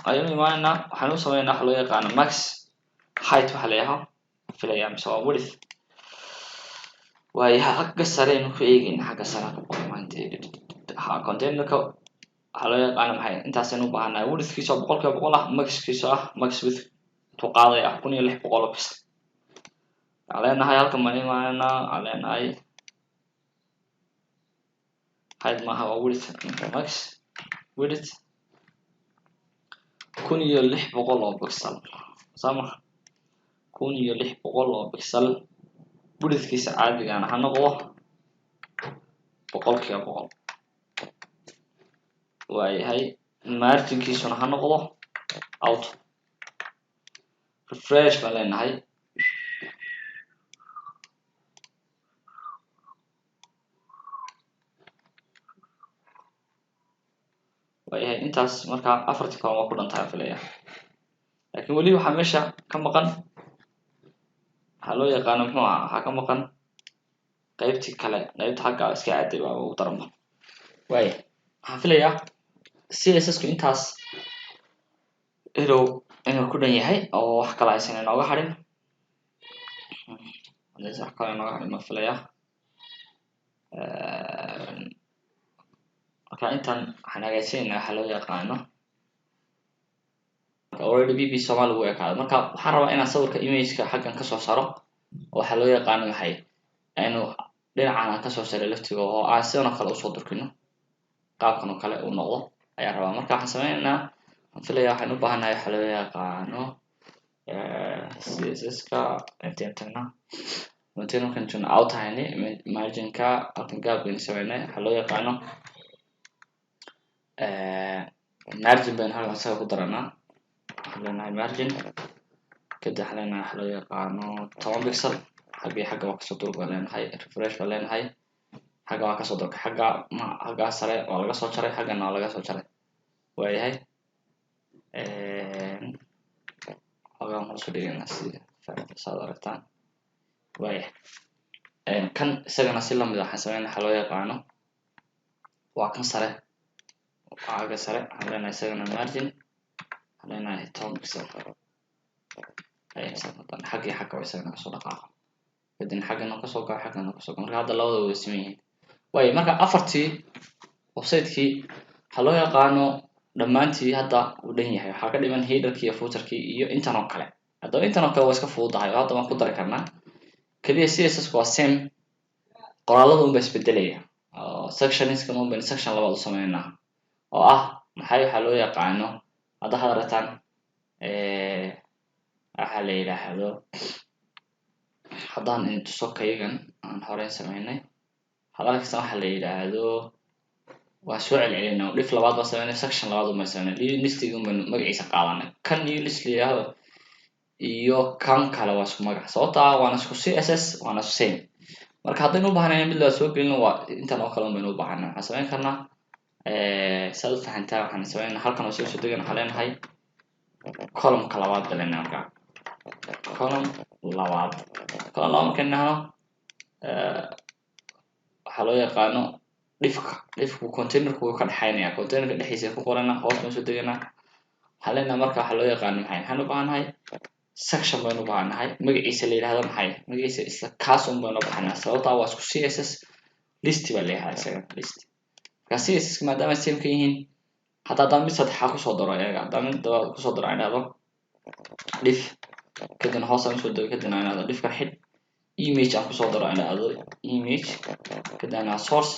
ayanu imaanaynaa. Waxaan u sameynaa waxa loo yaqaano max height waxa la yidhaha filaya, mise waa width? Waayahay, xagga sare aynu ku eegeyna, xagga sare ka ha. Containerka waxaa loo yaqaano maxay? Intaasaynu u baahannahay. Widthkiisa oo 100% ah, maxkiisa ah, max width intuu qaaday ah 1600 oo pixel. Waxaan leenahay halkan baan imaanaynaa. Waxaan leenahay height maaha, waa width. Max width 1600 oo pixel sama, 1600 oo pixel. Widthkiisa caadigana ha noqdo 100%. Waayahay, marginkiisuna ha noqdo auto. Refresh baan leenahay. Waayahay, intaas markaa afartii column waa ku dhantahay filaya, laakiin weli waxaa meesha ka maqan waxaa loo yaqaano muxuu ahaa? Waxaa ka maqan qaybtii kale, qaybta xagga iska aaday baa ugu daranba. Waaya, waxaan filayaa CSS ku intaas inuu ku dhan yahay oo wax kale aysan inooga hadhin. Hadaysan wax kale inooga hadhin ma filayaa. Marka intan waxaan hagaajinaynaa waxaa loo yaqaano already BBC Somali wuu ekaado. Marka waxaan rabaa inaan sawirka imageka xaggan kasoo saro oo waxaa loo yaqaano maxay? Aynu dhinacan aan kasoo saray laftiga oo aan sidan oo kale usoo durkino, qaabkan oo kale uu noqdo ayaan rabaa. Marka waxaan sameynaynaa, waxaan filaya waxaan u baahanahay waxaa loo yaqaano CSS-ka. Intayn tagnaa, intayn markaan joogno out hayni marginka, halkan gap baynu sameynay, waxaa loo yaqaano margin baynu halkan isaga ku daranaa. Waxaan leenahay margin, kadib waxaan leenahay waxa loo yaqaano 10 pixel xagga iyo xagga waa kasoo durug baan leenahay. Refresh baan leenahay. Xagga waa kasoo durkay, xagga xaggaa sare waa laga soo jaray, xaggana waa laga soo jaray. Waayahay, xogaa hoos u dhigayna si saad aragtaan. Waayahay, kan isagana si lamid waxaan sameynaa waxaa loo yaqaano waa kan sare, xagga sare waxaan leenahay isagana margin waxaan leenahay 10 pixel. Xaggii xagga waa isagana kasoo dhaqaaqa, kadibna xaggana kasoo gao, xaggana kasoo gao. Marka hadda labada wada siman yihiin. Waayo, marka afartii website-kii waxaa loo yaqaano dhammaantii hadda uu dhan yahay. Waxaa ka dhiman headerkii iyo footerkii iyo intan oo kale. Haddaba intan oo kale waa iska fududahay oo hadda waan ku dari karnaa. Keliya CSS waa same, qoraalada unba isbedelaya oo sectionskan un baynu section labaad u sameynaa oo ah maxay waxaa loo yaqaano. Hadda waxaad aragtaan waxaa la yidhaahdo, haddaan idin tuso kayagan aan horeyn sameynay, waxaad arkaysaa waxaa la yidhaahdo waan soo celcelinaa. Div labaad baan sameynay, section labaad un baan sameynay, listigi un baynu magaciisa qaadanay. Kan iyo list la yidhaahdo iyo kan kale waa isku magac, sababta ah waana isku CSS, waana isku same. Marka haddaynu u baahnayn mid labaad soo gelino, waa intan oo kale un baynu u baahanay. Waxaan sameyn karnaa, saad u fahantaa, waxaan sameynaa halkan oo soo degan, waxaan leenahay columnka labaad ba leenahay. Marka column labaad, column labaad markaynu nahno, waxaa loo yaqaano divka. Divku containerku wuu ka dhexaynaya, containerka dhexdiisa ku qorana. Hoos baan soo deganaa, waxaan leenahay marka waxaa loo yaqaano maxay? Maxaan u baahannahay? Section baynu u baahannahay magaciisa la yidhahdo maxay? Magaciisa isla kaas un baynu u baahannahay, sababtaa waa isku CSS. List baa la yidhahdaa isaga, list. Marka CSS maadaama same ka yihiin, hadda haddaan mid saddexaad kusoo daro, iyaga haddaan mid labaad kusoo daro, aan idhahdo div, kadibna hoos aan usoo dego, kadibna aan idhahdo divka xidh, image aan kusoo daro, aan idhahdo image, kadibna aan source,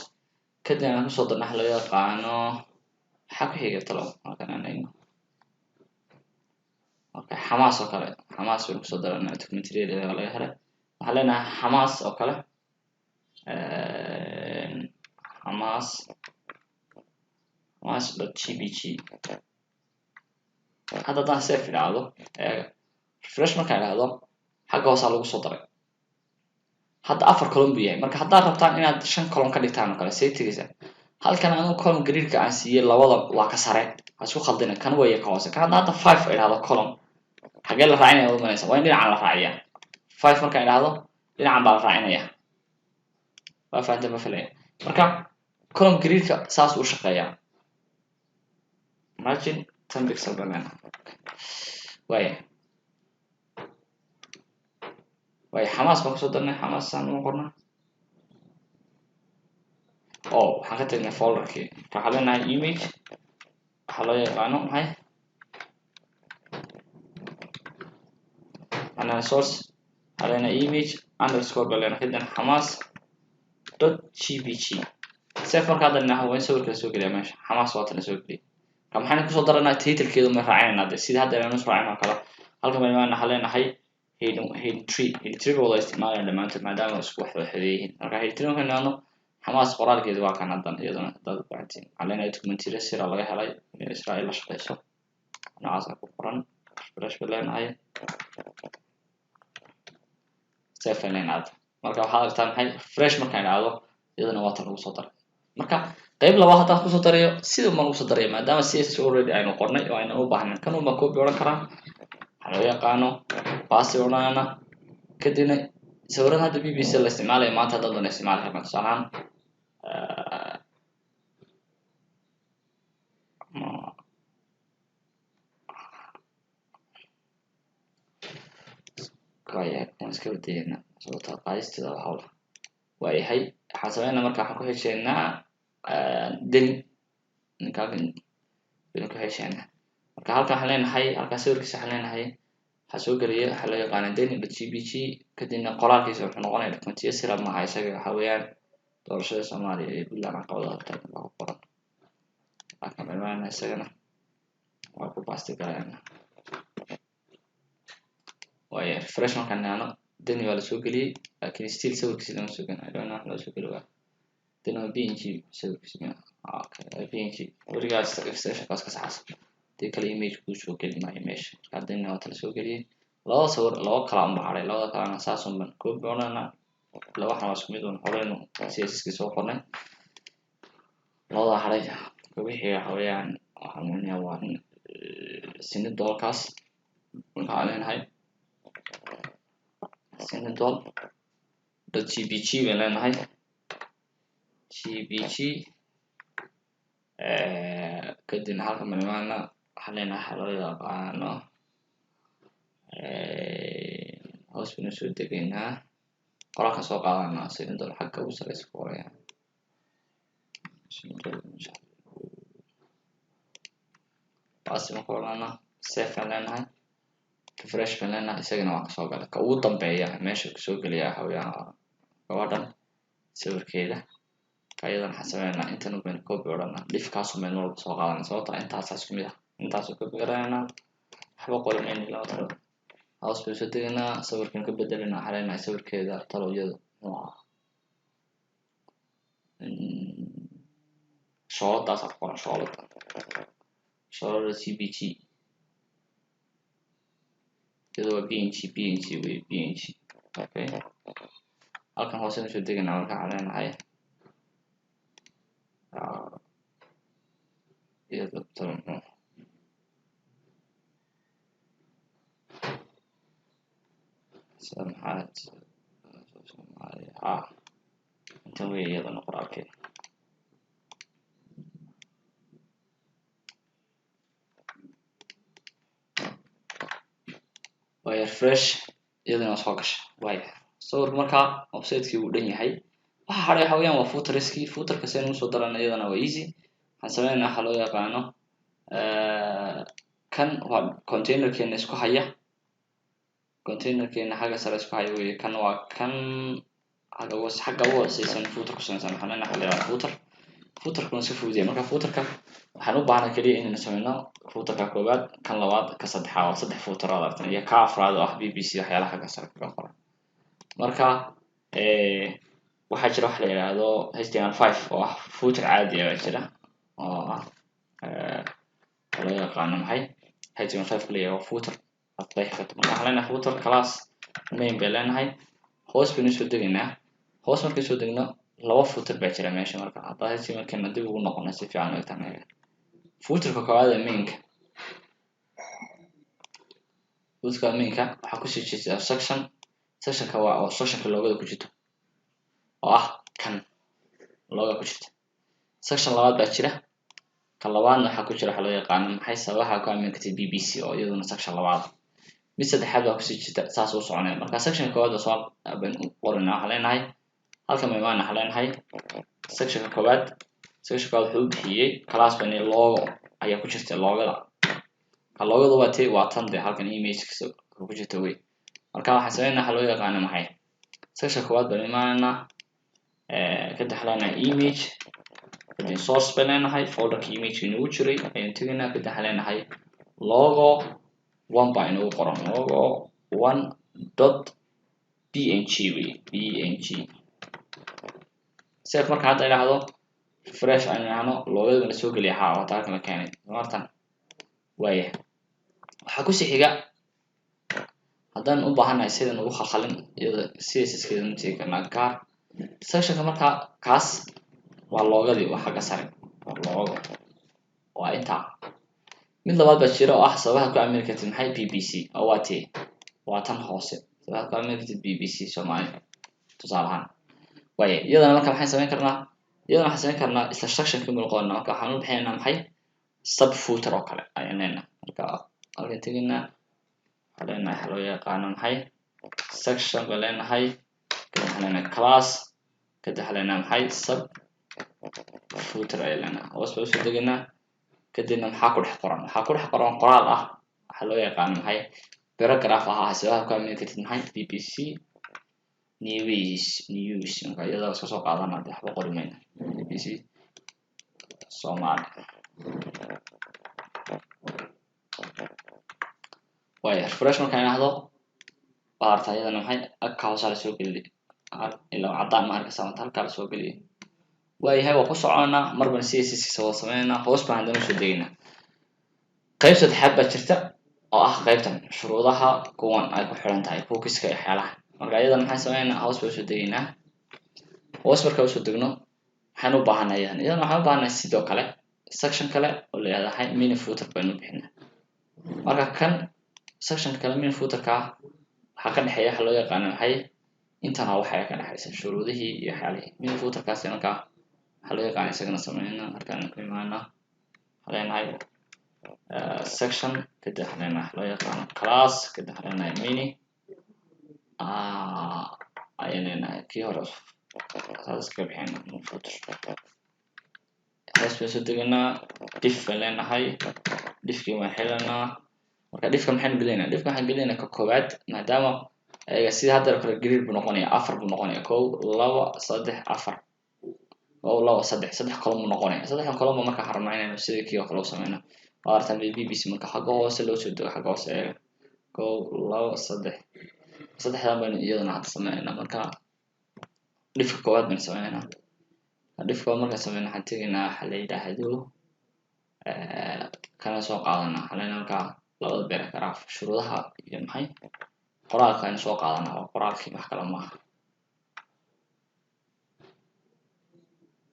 kadibna aan kusoo darno waxa loo yaqaano, maxaa ku xiga talo? Halkan aan eegno. Okay, Xamaas oo kale, Xamaas baynu kusoo darana. Documentary laga helay. Waxaan leenahay Xamaas oo kale, Xamaas, Xamaas.jpg. Hadda haddaan save idhaahdo, refresh markaan idhaahdo, xagga hoosaa lagu soo daray. Hadda afar column buu yahay. Marka haddaad rabtaan inaad shan column ka dhigtaan oo kale, say tegaysaa halkan. Anigu column gridka aan siiyey labada waa ka sare, ha isku khaldina, kan weeye ka hoose. Kan hadda five idhahdo column, xagee la raacinaya waad umalaysa? Waa in dhinacan la raaciyaa. Five markaan idhahdo, dhinacan baa la raacinaya. Waa fahanteen ma filaya? Marka column gridka saas uu shaqeeyaa. Margin 10 pixel baan leenahay. Waaya waaya, Xamaas baan kusoo darnay. Xamaas saan uma qorna oo waxaan ka tagnay folderkii. Marka waxaan leenahay image, waxaa loo yaqaano maxay? Waxaan leenahay source, waxaan leenahay image underscore baan leenahay, kadibna Xamaas.jpg. Save. Marka hadda ninaho, waa in sawirka lasoo geliyaa meesha. Xamaas waa tan lasoo geliyay. Marka maxaynu kusoo daranaa? Titlekeedu ma raacinayna de sidii hadda aynu raacin oo kale. Halkan baan imaana, waxaan leenahay heading three. Heading three ba wada isticmaalaya dhammaantood, maadaama isku wax wada yihiin. Marka heading three markaan imaano, Xamaas qoraalkeedu waa kan haddan. Iyadana haddaad u baahantiin, waxaan leenahay documentary sira laga helay inay Israel la shaqeyso, noocaasa ku qoran. Refresh baan leenahay, save baan leenahay. Marka waxaad aragtaa maxay? Refresh markaan idhaahdo, iyadana waa tan lagu soo daray. Marka qayb labaad haddaan kusoo darayo, sidii baan ugu soo daraya, maadaama CSS already aynu qornay oo aynan u baahnayn. Kan un baan copy odhan karaa, waxaa loo yaqaano paste odhanayna, kadibna sawirada hadda BBC la isticmaalaya maanta haddaan doona isticmaali karnaa. Tusaale ahaan, waayahay, waan iska badeynaa sababta qaadisteeda waa hawl. Waayahay, waxaan sameynaa marka waxaan ku xisheynaa Deni, ninka halkan baynu ku xisheynaa. Marka halkan waxaan leenahay, halkan sawirkiisa waxaan leenahay waxaa soo gelaya waxaa loo yaqaana Deni.jpg, kadibna qoraalkiisa wuxuu noqonaya documentiya sira maaha isaga, waxa weeyaan doorashada Soomaaliya iyo Puntland caqabadaha hortaagan baa ku qoran. Halkan baan isagana waa ku paste galayna. Waaya, refresh markaan nihahno, Deni waa lasoo geliyey, laakiin still sawirkiisa lama soo gelin. I don't know wax loo soo geli waa Deni waa PNG sawirkiisa. Okay, PNG weligaa extensionkaas ka saxsan, hadii kale image kuu soo geli maayo meesha. Marka Deni waa ta lasoo geliyey. Labada sawir laba kala unba haray, labada kalena saas unban copy odhanaa. Ila waxan waa isku mid un, horeynu CSS kii soo qornay. Labada haray wixii waxa weeyaan, waxaan leenahay waa sinidolkaas. Waxaan leenahay sinidol.jpg baan leenahay, jpg. Kadibna halkan baan imaana, waxaan leenahay waxa loo yaqaano, hoos baynu soo degaynaa, qoraalkan soo qaadanaa, sinidol xagga ugu sareysa ku qoraya sinidol baasi. Marka odhana save baan leenahay, refresh baan leenahay, isagana waan kasoo galay. Ka ugu dambeeya meesha kasoo gelaya waxa weeyaan gabadhan sawirkeeda. Ka iyadana waxaan sameynaa intan baynu copy odhanaa, divkaasu baynu walba soo qaadanaa, sababta intaasaa isku mid ah. Intaasoo copy garanayna, waxba qori mayno. Lama talo, hoos baynu soo degaynaa, sawirkan ka bedelina. Waxaan leenahay sawirkeeda talo iyada muxuu ahaa? Shooladaas ku qoran, shoolada, shoolada jpg. Iyada waa png, png wey, png. Okay, halkan hoosena soo degaynaa. Marka waxaan leenahay iyada talo muxuu maxaa ha intan wey iyadana qoraalkeeda. Waaya, refresh, iyadana waa soo gasha. Waaya, sawirka markaa website-kii wuu dhan yahay. Waxa hadhay waxa weeyaan waa footerskii. Footerka si aynu usoo darana iyadana waa easy. Waxaan sameynayna waxa loo yaqaano kan waa containerkeena isku haya, containerkeena xagga sare isku haya wey. Kan waa kan xagga ugu, xagga ugu hooseysan footer ku samaysan. Waxaan leenahay waxa la yihahdo footer. Footerkuna iska fudud yahay. Marka footerka waxaan u baahnay keliya inaynu sameyno footerka koowaad, kan labaad, ka saddexaad. Waa saddex footer aad aragtan, iyo ka afraad oo ah BBC, waxyaalaha xagga sare kaga qoran. Marka waxaa jira waxa la yihahdo HTML5 oo ah footer caadi ah baa jira, oo ah oo loo yaqaano maxay HTML5 kaliya, waa footer aad qeexi karto. Marka waxaan leenahay footer class main bay leenahay. Hoos baynu soo degaynaa. Hoos markay soo degno, laba footer baa jira meesha. Marka haddaa HTML-keena dib ugu noqono, si fiican u eegtaan footerka koowaad ee mainka. Footerka mainka waxaa kusii jirta section. Sectionka waa oo sectionka logoda ku jirto, oo ah kan logoda ku jirta. Section labaad baa jira. Ka labaadna waxaa ku jira waxa loo yaqaano maxay, sababaha ku aamin kartay BBC, oo iyaduna section labaad. Mid saddexaad baa kusii jirta, saas u soconaya. Marka sectionka koowaad baa soo baynu qoranaa. Waxaan leenahay halkan ba imaana, waxaan leenahay sectionka koowaad. Sectionka koowaad wuxuu u bixiyey class bani logo ayaa ku jirta, logoda. Ka logoda waa ti, waa tan de halkan image ku jirta wey. Marka waxaan sameynaa waxa loo yaqaano maxay, sectionka koowaad baan imaanaynaa, kadib waxaan leenahay image, kadib source baan leenahay, folderka image inagu jiray ayaan tegaynaa. Kadib waxaan leenahay logo one baa inagu qoran, logo one.png wey, png. Save marka hadda idhaahdo, refresh aan idhaahno, logoda la soo geliya. Haa, waa halkan la keenay martan. Waaya, waxaa kusii xiga, haddaan u baahannahay sidan ugu khalkhalin iyada CSS keeda ma tegi karnaa gaar sectionka. Marka kaas waa logodii, waa xagga sare, waa logo, waa intaa. Mid labaad baa jira oo ah sababaha ku aamini kartid maxay BBC, oo waa tii, waa tan hoose, sababaha ku aamini kartid BBC Soomaali tusaale ahaan. Waaya, iyadana marka maxaan samayn karnaa? Iyadana waxaan samayn karnaa isla sectionka baynu qoranaa. Marka waxaan u bixinaynaa maxay, sub footer oo kale ayaan leenahay. Marka halkan tegaynaa, waxaan leenahay waxa loo yaqaano maxay, section baan leenahay, kadib waxaan leenahay class, kadib waxaan leenahay maxay, sub footer ayaan leenahay. Hoos baan usoo degaynaa. Kadibna maxaa ku dhex qoran? Waxaa ku dhex qoran qoraal ah waxaa loo yaqaano maxay, paragraph ahaa, sababaha ku aamini kartid maxay BBC news, news. Marka iyada iska soo qaadana dee, waxba qori mayna, BBC Soomaali. Waaya, refresh markaan idhaahdo, waa artaa iyadana maxay, agka hoosaa lasoo geliyay, ilaa caddaan ma arkaysaa mata, halkaa lasoo geliyay. Waayahay, waa ku soconaa, marbana CSS kiisa wada sameynaa. Hoos baan haddana usoo degaynaa. Qayb saddexaad baa jirta oo ah qaybtan shuruudaha, kuwan ay ku xiran tahay cookies-ka iyo waxyaalaha. Marka iyadan maxaan sameynaa? Hoos bay usoo degaynaa. Hoos markaa usoo degno, waxaan u baahanay iyadan waxaan u baahanay sidoo kale section kale oo la yihahda mini footer baynu bixinaa. Marka kan sectionka kale, mini footerka ah, waxaa ka dhexeeya waxa loo yaqaano maxay? Intana waxay ka dhexaysa shuruudihii iyo waxyaalihii mini footerkaasi. Markaa waxaa loo yaqaana isagana sameynaa. Markaan ku imaana, waxaa leenahay section, kadib waxaa leenahay waxa loo yaqaano class, kadib waxaa leenahay mini ayaan leenahay. Kii hore saas iskaga bixina. Mini footer hoos baan soo deganaa, div baan leenahay, divkii waan xilanaa. Marka divka maxaynu gelinaynaa? Divka waxaan gelinaynaa ka koowaad, maadaama ayaga sida hadda kale grid buu noqonaya, afar buu noqonaya: kow, laba, saddex, afar, kow, laba, saddex, saddex column buu noqonaya. Saddexdan column ba marka waxaan rabnaa inaynu sidii kii oo kale u sameyno. Waa aragtaan BBC. Marka xagga hoose loo soo dego, xagga hoose eega: kow, laba, saddex. Saddexdan baynu iyadana hadda sameynaa. Marka divka koowaad baynu sameynaa. Divka koowaad markaan sameyno, waxaan tegaynaa waxa la yidhaahdo kana soo qaadanaa. Waxaan leenahay markaa labada paragraph, shuruudaha iyo maxay, qoraalka aynu soo qaadanaa. Waa qoraalkii, wax kale maaha.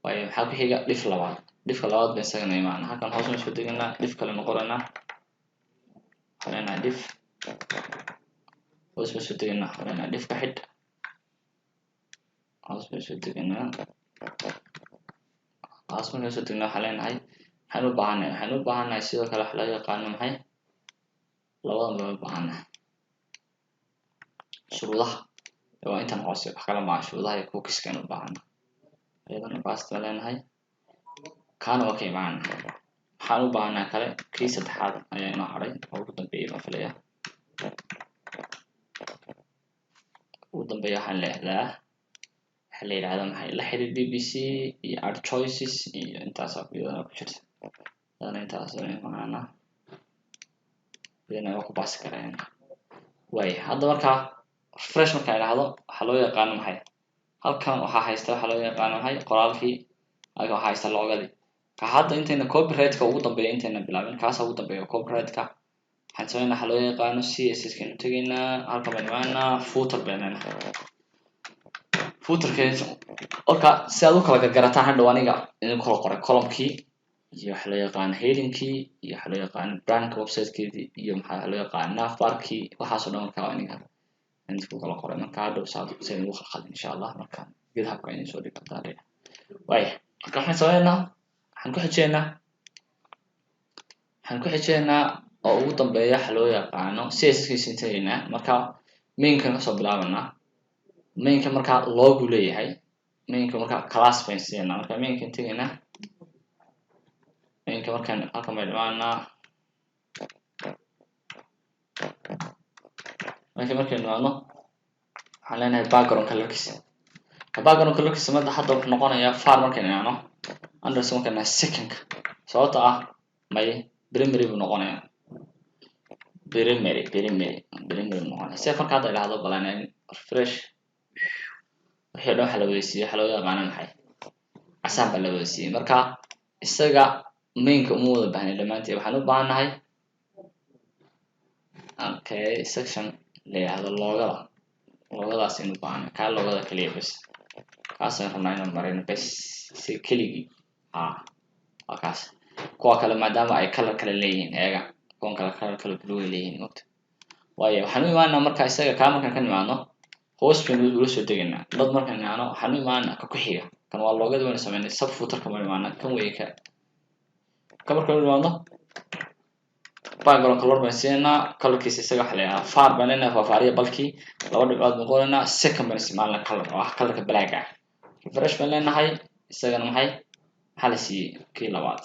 Waayo, maxaa ku xiga? Div labaad. Divka labaad ba isagana imaana. Halkan hoos baynu soo deganaa, div kale noqonaynaa. Waxaan leenahay div, hoos baynu soo deganaa, waxaan leenahay divka xidh. Hoos baynu soo deganaa. Hoos markaan soo degnaa, waxaan leenahay waxaan u baahannahay, sidoo kale waxa loo yaqaano maxay? Labadan baynu u baahannahay, shuruudaha. Waa intan hoose, wax kale maaha. Shuruudaha iyo cookies-ka aynu u baahannahay. Iyadana paste baan leenahay, kaana waa ka imaana. Waxaan u baahannahay kale, kii saddexaad ayaa inoo hadhay oo ugu dambeeyay baan filaya. Ugu dambeeya waxaan leehdaa waxaa la yidhahdaa maxay? La xiriir BBC iyo add choices iyo intaas iyadana ku jirta. Iyadana intaas imaana, iyadana waa ku baasi kareen. Waaya, hadda markaa refresh markaan idhaahdo, waxaa loo yaqaano maxay? Halkan waxaa haysta waxaa loo yaqaano maxay? Qoraalkii. Halkan waxaa haysta logadii. Ka hadda intayna copyright-ka ugu dambeeya intayna bilaabin, kaasa ugu dambeeya copyright-ka, waxaan sameynaa waxaa loo yaqaano CSS kaynu tegaynaa. Halkan baynu imaanaa, footer baynu leenahay. Footerka marka si aad u kala gargarataan hadhow, aniga idin kala qoray columnkii iyo waxa loo yaqaano headingkii iyo waxa loo yaqaano brandka websitekeedii iyo maxaa loo yaqaano navbarkii, waxaasoo dhan. Markaa aniga idinku kala qoray, marka hadhow saad si idinku khalkhalin, insha Allah. Marka GitHubka idin soo dhigi kartaa. Waaya, marka waxaan sameynaa, waxaan ku xijeynaa oo ugu dambeeya waxa loo yaqaano CSS kiisa tegaynaa. Marka mainkan kasoo bilaabanaa. Mainka markaa logo leeyahay, mainka markaa class bayn siinaa. Marka mainkan tegaynaa, mainka markaan halkan baynu imaanaa. Mainka markaynu imaano, waxaan leenahay background colorkiisa. Background colorkiisa mada hadda wuxuu noqonayaa far. Markaynu imaano underscore, markaynu nahay secondka, sababta ah may primary buu noqonayaa, primary buu noqonaya. Se marka hadda idhahdo balan refresh, wixii o dhan waxa la wada siiyey waxa loo yaqaano maxay? Casaan baa la wada siiyey. Marka isaga mainka uma wada baahnin dhammaanteed. Waxaan u baahannahay, okay, section la yihahdo logoda. Logodaas aynu u baahannahay, kaa logoda kaliya bes, kaasaan rabnaa inaan marino bes si keligii. Waa kaas. Kuwa kale maadaama ay color kale leeyihiin, eega, kuwan kale color kale blue ay leeyihiin, mogta. Waayo, waxaan u imaanaa marka isaga kaa. Markaan ka nimaadno, hoos baynu ula soo degaynaa dad. Markaan imaano, waxaan u imaanaa ka ku xiga. Kan waa logoda waynu sameynay. Sub footerka baynu imaanaa, kan weeye. Ka markaan u imaadno, background color baan siinaynaa. Colorkiisa isaga waxa la yidhahdaa far baan leenahay, faahfaariya balkii, laba dhibcood baan qoraynaa, second baan isticmaalnaa, color oo ah colorka black ah. Refresh baan leenahay. Isagana maxay? Maxaa la siiyey? Kii labaad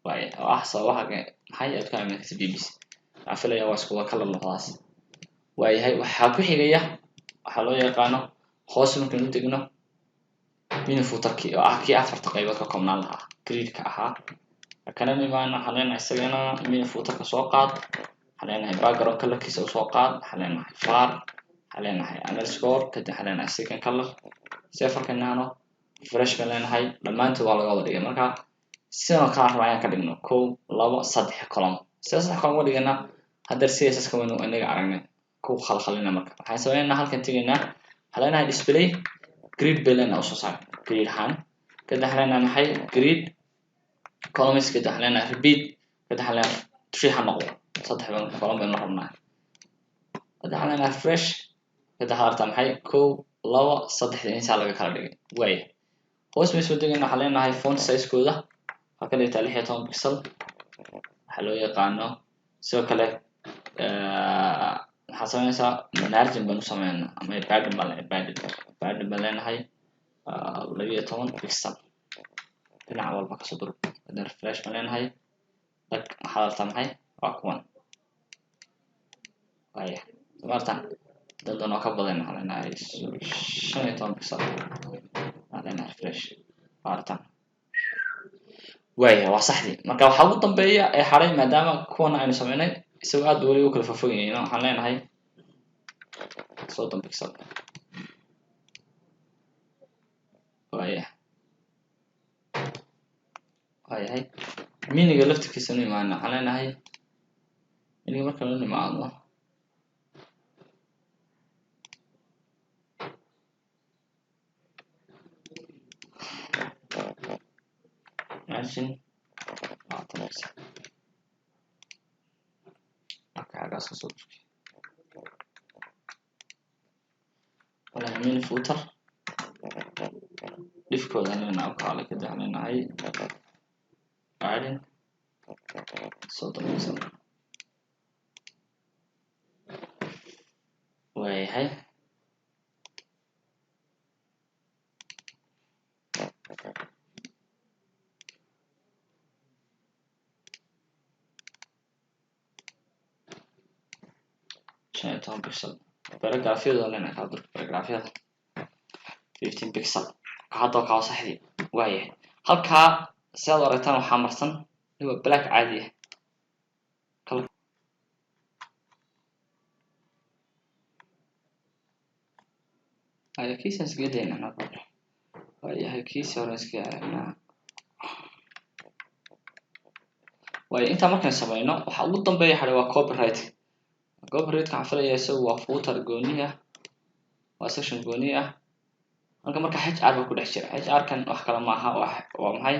waaye, oo ah sababaha maxay aad ku aamin karta BBC. Waxaan filaya waa isku wada color labadaas. Waayahay, waxaa ku xigaya waxaa loo yaqaano, hoos markaynu u degno, mini footerkii oo ah kii afarta qaybood ka koobnaan lahaa, gridka ahaa. Kana imaana, waxaan leenahay isagana mini footerka soo qaad. Waxaan leenahay background colorkiisa usoo qaad. Waxaan leenahay far, waxaan leenahay underscore, kadib waxaan leenahay second color. Save nahno, refresh baan leenahay. Dhammaantood waa laga wada dhigay. Marka sidan oo kale rabaa ayaan ka dhigno kow, labo, saddex column. Sida saddex column uga dhigana, haddeer CSS ka waynu inaga aragnay. Ku khalkhalina. Marka waxaan sameynaa, halkan tegaynaa, waxaan leenahay display grid bay leenahay, usoo saar grid ahaan. Kadib waxaan leenahay maxay? Grid columns. Kadib waxaan leenahay repeat. Kadib waxaan leenahay three ha noqdo, saddex ban column baynu rabnaa. Kadib waxaan leenahay refresh. Kadib waxaad aragtaa maxay? Kow, laba, saddexda insaa laga kala dhigay. Waaya, hoos bay soo degayna. Waxaan leenahay font size-kooda waxaa ka dhigtaa 16 pixel waxaa loo yaqaano. Sidoo kale waxaa sameynaysaa margin baan u sameynaa ama padding baan, padding baan leenahay 12 pixel dhinac walba kasoo dur. Kadib refresh baan leenahay. Lag, waxaad aragtaa maxay? Waa kuwan. Waaya, somaartan dandan oo ka badan waxaan leenahay 15 pixel, waxaan leenahay refresh, waa aragtaan. Waaya, waa saxdii. Marka waxaa ugu dambeeya ee haray, maadaama kuwana aynu sameynay, isagoo aad weli u kala fofog yihiin, waxaan leenahay 30 pixel. Waaya, waayahay, miniga laftirkiisa nu imaana. Waxaan leenahay miniga marka nu imaado margin 20 pixel. Okay, xagaas kasoo durkay. Wala mini footer dhifkooda leenahay u kaale. Kadib waxaan leenahay padding 30 pixel. Waayahay, 15 pixel. Paragraphyada leenahay kala durka, paragraphyada 15 pixel. Hadda kaa saxdii. Waayahay, halkaa si aad aragtaan waxaa marsan waa black caadi ah. Haya, kiisaan iskaga dayna. Waayahay, kiisi hore iskaga aragnaa. Waayo, intaa markaan sameyno, waxa ugu dambeeya xadhay waa copyright. Copyright waxaan filaya isagu waa footer gooni ah, waa section gooni ah. Halka marka HR ba ku dhex jira. HR kan wax kale maaha, waa maxay?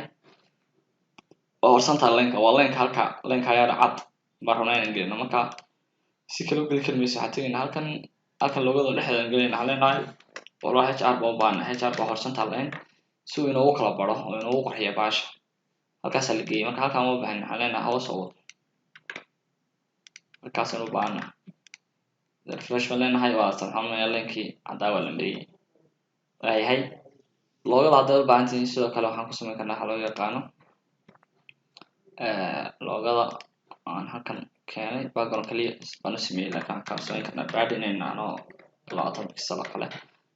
Waa horizontal line-ka, waa line-ka halka line-ka ayaa cad baan rabnaa inaan gelino. Marka si kale u geli kari mayso. Waxaan tegaynaa halkan, halkan loogada dhexdeeda gelayna. Waxaan leenahay walaa HR baan u baahana. HR baa horizontal line si uu inoogu kala baro oo inoogu qurxiyo baasha. Halkaasaa la geeyay. Marka halkaan uma baahnin. Waxaan leenahay hoos oo wado, halkaasaan u baahana. Refresh baan leenahay. Waa maxaa? Line-kii caddaa waa la mariyay. Waayahay, loogada haddaad u baahan tihiin, sidoo kale waxaan ku samayn karnaa waxa loo yaqaano loogada aan halkan keenay. Background kaliya baan u sameeyey, laakiin waxaan kaa samayn karnaa padding inaynu nacno 20 pixel oo kale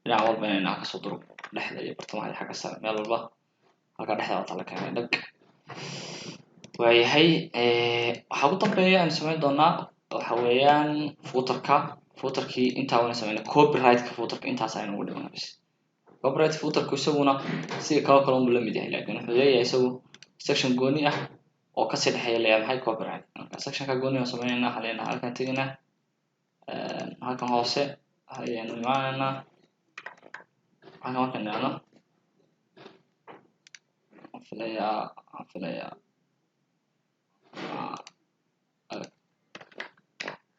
dhinac walba, inaynu naca kasoo duro dhexda iyo bartamaha iyo xagga sare, meel walba. Halka dhexda waata la keenay dhag. Waayahay, waxaa ugu dambeeya aynu samayn doonaa waxa weeyaan footerka. Footerkii intaa waynu sameynay. Copyright-ka footerka intaas aynu ugu dhigana bis. Copyright footerku isaguna sida kaloo kale unbu la mid yahay, laakiin wuxuu leeyahay isagu section gooni ah oo kasii dhexeeya leeyahay maxay? Copyright. Marka sectionka gooni aan sameynayna, waxaan leenahay halkan tegaynaa, halkan hoose ayaanu imaanaynaa. Halkan markaan imaano, waxaan filayaa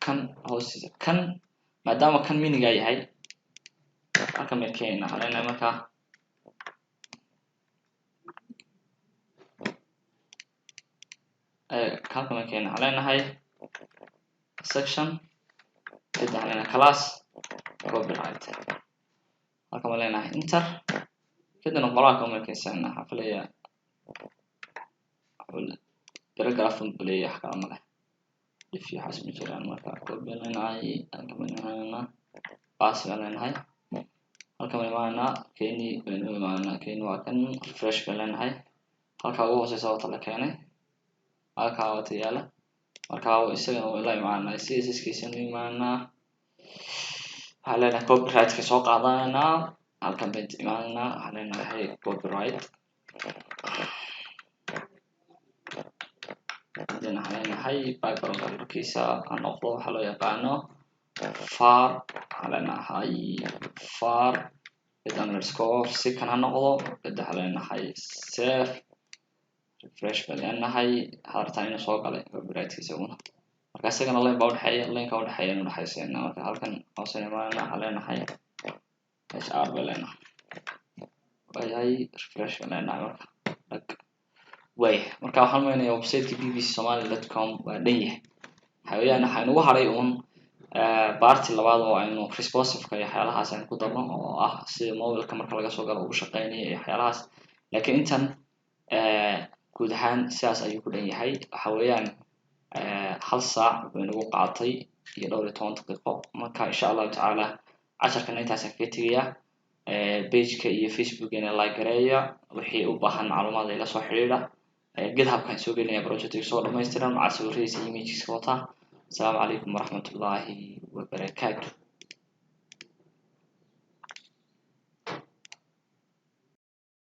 kan hoostiisa kan, maadaama kan miniga yahay, halkan bay keenayna. Waxaan leenahay markaa halkan bay keenayna. Waxaan leenahay section. Kadib waxaan leenahay class copyright. Halkan baan leenahay enter. Kadibna qoraalka uma keensanaa. Waxaan filayaa paragraph un buu leeyahay, wax kala ma leh, if iyo waxaas ma jiraan. Marka copy baan leenahay, halkan baan imaanaynaa, paste baan leenahay, halkan baan imaanaynaa, keni baynu imaanaynaa. Keni waa kan. Refresh baan leenahay. Halka ugu hooseysa wata la keenay, halkaa wata yaala. Marka isagana waa la imaanaa, CSS kiisanu imaanaa. Waxaan leenahay copyright-ka soo qaadanaynaa. Halkan bayn imaanaynaa, waxaan leenahay copyright. Hadina waxaan leenahay background colorkiisa ha noqdo waxaa loo yaqaano Var waxaan leenahay var mid underscore second ha noqdo. Kadib waxaan leenahay save, refresh baan leenahay. Waxaad aragtaan inuu soo galay copyrightkiisa isaguna. Marka isagana line baa udhexeeya, lineka udhexeeya inu dhexaysiina. Marka halkan hoose imaanana, waxaan leenahay hr baan leenahay. Waayahay, refresh baan leenahay. Marka dhag waaya. Marka waxaan umaynaya websiteka bbcsomaly.com waa dhan yahay. Waxa weeyaan waxaa inugu haray uun part labaad oo aynu responsiveka iyo waxyaalahaas aynu ku darno, oo ah sida mobileka marka laga soo galo ugu shaqeynaya iyo waxyaalahaas. Lakin intan guud ahaan sidaas ayuu ku dhan yahay. Waxa weeyaan hal saac buu inagu qaatay iyo dhowr iyo toban daqiiqo. Marka insha Allahu tacaala casharkana intaasaan kaga tegayaa. Pageka iyo Facebookena like gareeya. Wixii u baahan macluumaad ila soo xiriira. GitHubkaan soo gelinaya projectiga soo dhamaystiran, maca sawiradiisa iyo imageska wataa. Asalaamu calaykum waraxmatullaahi wabarakaatu.